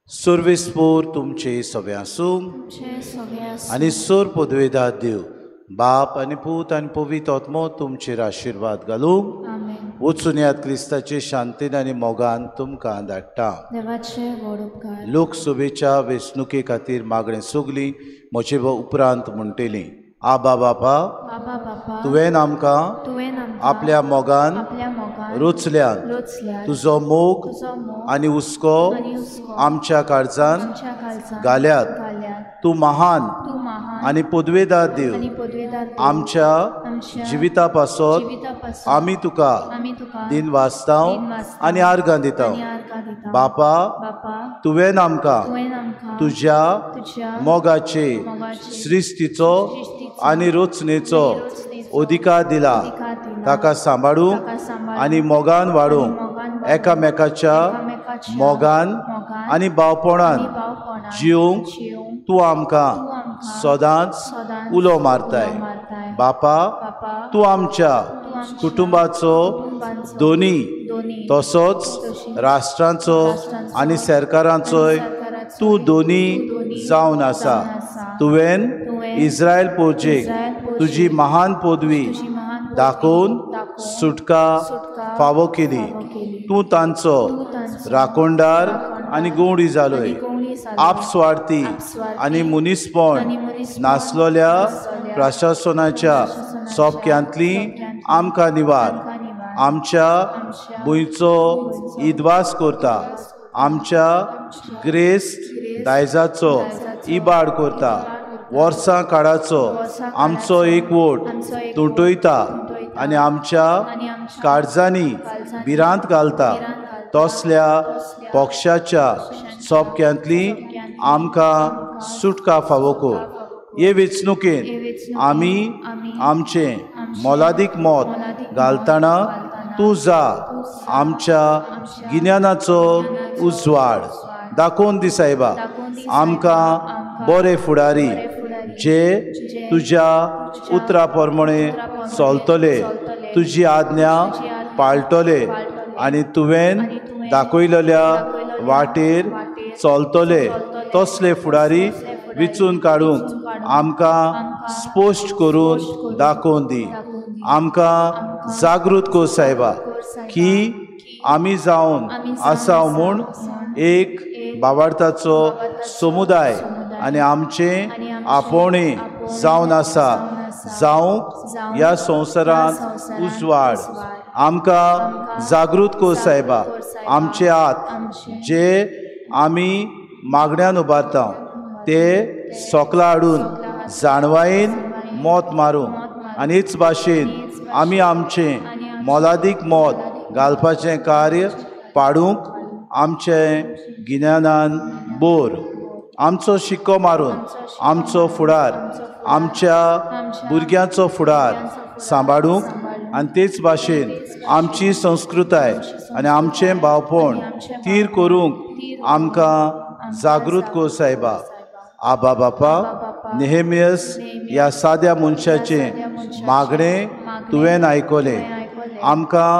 सर्वेस्पोर तुमचे सगळे आसूं आनी सोर पदवेदार देव बाप आनी पूत आनी पवित्र आत्मो तुमचेर आशिर्वाद घालूं. वचून यात क्रिस्ताचे शांतीन आनी मोगान तुमकां धाडटा. लोकसभेच्या वेंचणुके खातीर मागणें सगली म्हजे उपरांत म्हणटली. आबा बापा, तुवें आमकां आपल्या मोगान रोचल्यान, तुजो मोग आनी हुस्को आमच्या काळजान घाल्यात. तूं महान आनी पदवेदार देव, आमच्या जिविता पासत आमी तुका दिन वाचता आनी आर्गां दिता. बापा, तुवें आमकां तुज्या मोगाचे सृश्टीचो आनी रचनेचो अधिकार दिला, ताका सांबाळूंक आनी मोगान वाडोवंक, एकामेकाच्या मोगान आनी भावपणान जिवंक तूं आमकां सदांच उलो मारताय. बापा, तूं आमच्या कुटुंबाचो दोनी तसोच राष्ट्रांचो आनी सरकारांचोय तूं दोनी जावन आसा. तुवें इस्रायल पोजेक तुजी महान पदवी दाखोवन सुटका फावो केली. तूं तांचो राखणदार आनी गवडी जालोय. आपस्वार्थी आनी मनीसपण नासलोल्या प्रशासनाच्या सोपक्यांतली आमकां निवार. आमच्या भुंयचो इदवास करता, आमच्या ग्रेस्त दायजाचो इबाड करता, वर्सां काळाचो आमचो एकवट तुटयता आनी आमच्या काळजांनी भिरांत घालता तसल्या पक्षाच्या सोपक्यांतली आमकां सुटका फावो कर. हे वेंचणुकेन आमी आमचें मोलादीक मत घालतना तूं जा आमच्या गिन्यानाचो उजवाड दाखोवन दी सायबा. आमकां बरे फुडारी जे तुज्या उतरा प्रमाणे चलतले, तुजी आज्ञा पाळटले आनी तुवें दाखयलेल्या वाटेर चलतले तसले फुडारी विचून काडूंक आमकां स्पश्ट करून दाखोवन दी. आमकां जागृत कर सायबा की आमी जावन आसा म्हूण एक बावार्थाचो समुदाय आनी आमचें आपोवणें जावन आसा जावंक ह्या संवसारांत उजवाड. आमकां जागृत कर सायबा आमचे हात जे आमी मागण्यान उबारता ते सोकला हाडून जाणवायेन मत मारूंक आनी हेच भाशेन आमी आमचें मोलादीक मत घालपाचें कार्य पाडूंक आमचें गिन्यानान बोर. आमचो शिक्को मारून आमचो फुडार, आमच्या भुरग्यांचो फुडार सांबाळूंक आनी तेच भाशेन आमची संस्कृताय आनी आमचें भावपण तीर करूंक आमकां जागृत कर सायबा. आबा बापा, नेहेमियस ह्या साद्या मनशाचें मागणें तुवें आयकलें. आमकां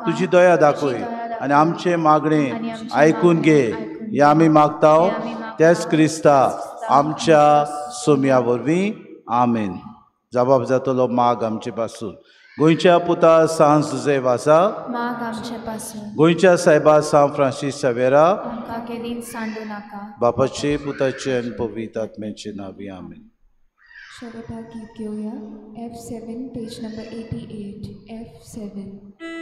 तुजी दया दाखय आनी आमचें मागणें आयकून घे हें आमी मागता त्याच क्रिस्ता आमच्या सोम्या वरवीं. आमेन. जबाब जातलो माग आमचे पासून. गोंयच्या पुता सांत जुझे वासा, माग आमचे पासून. गोंयच्या सायबा सांत फ्रांसीस सावेरा, आमकां केदींच सांडू नाका. बापाचे पुताचे आनी पवित्र आत्म्याचे नांवी. आमेन. शेवटा गीत घेवया F7 page number 88 F7.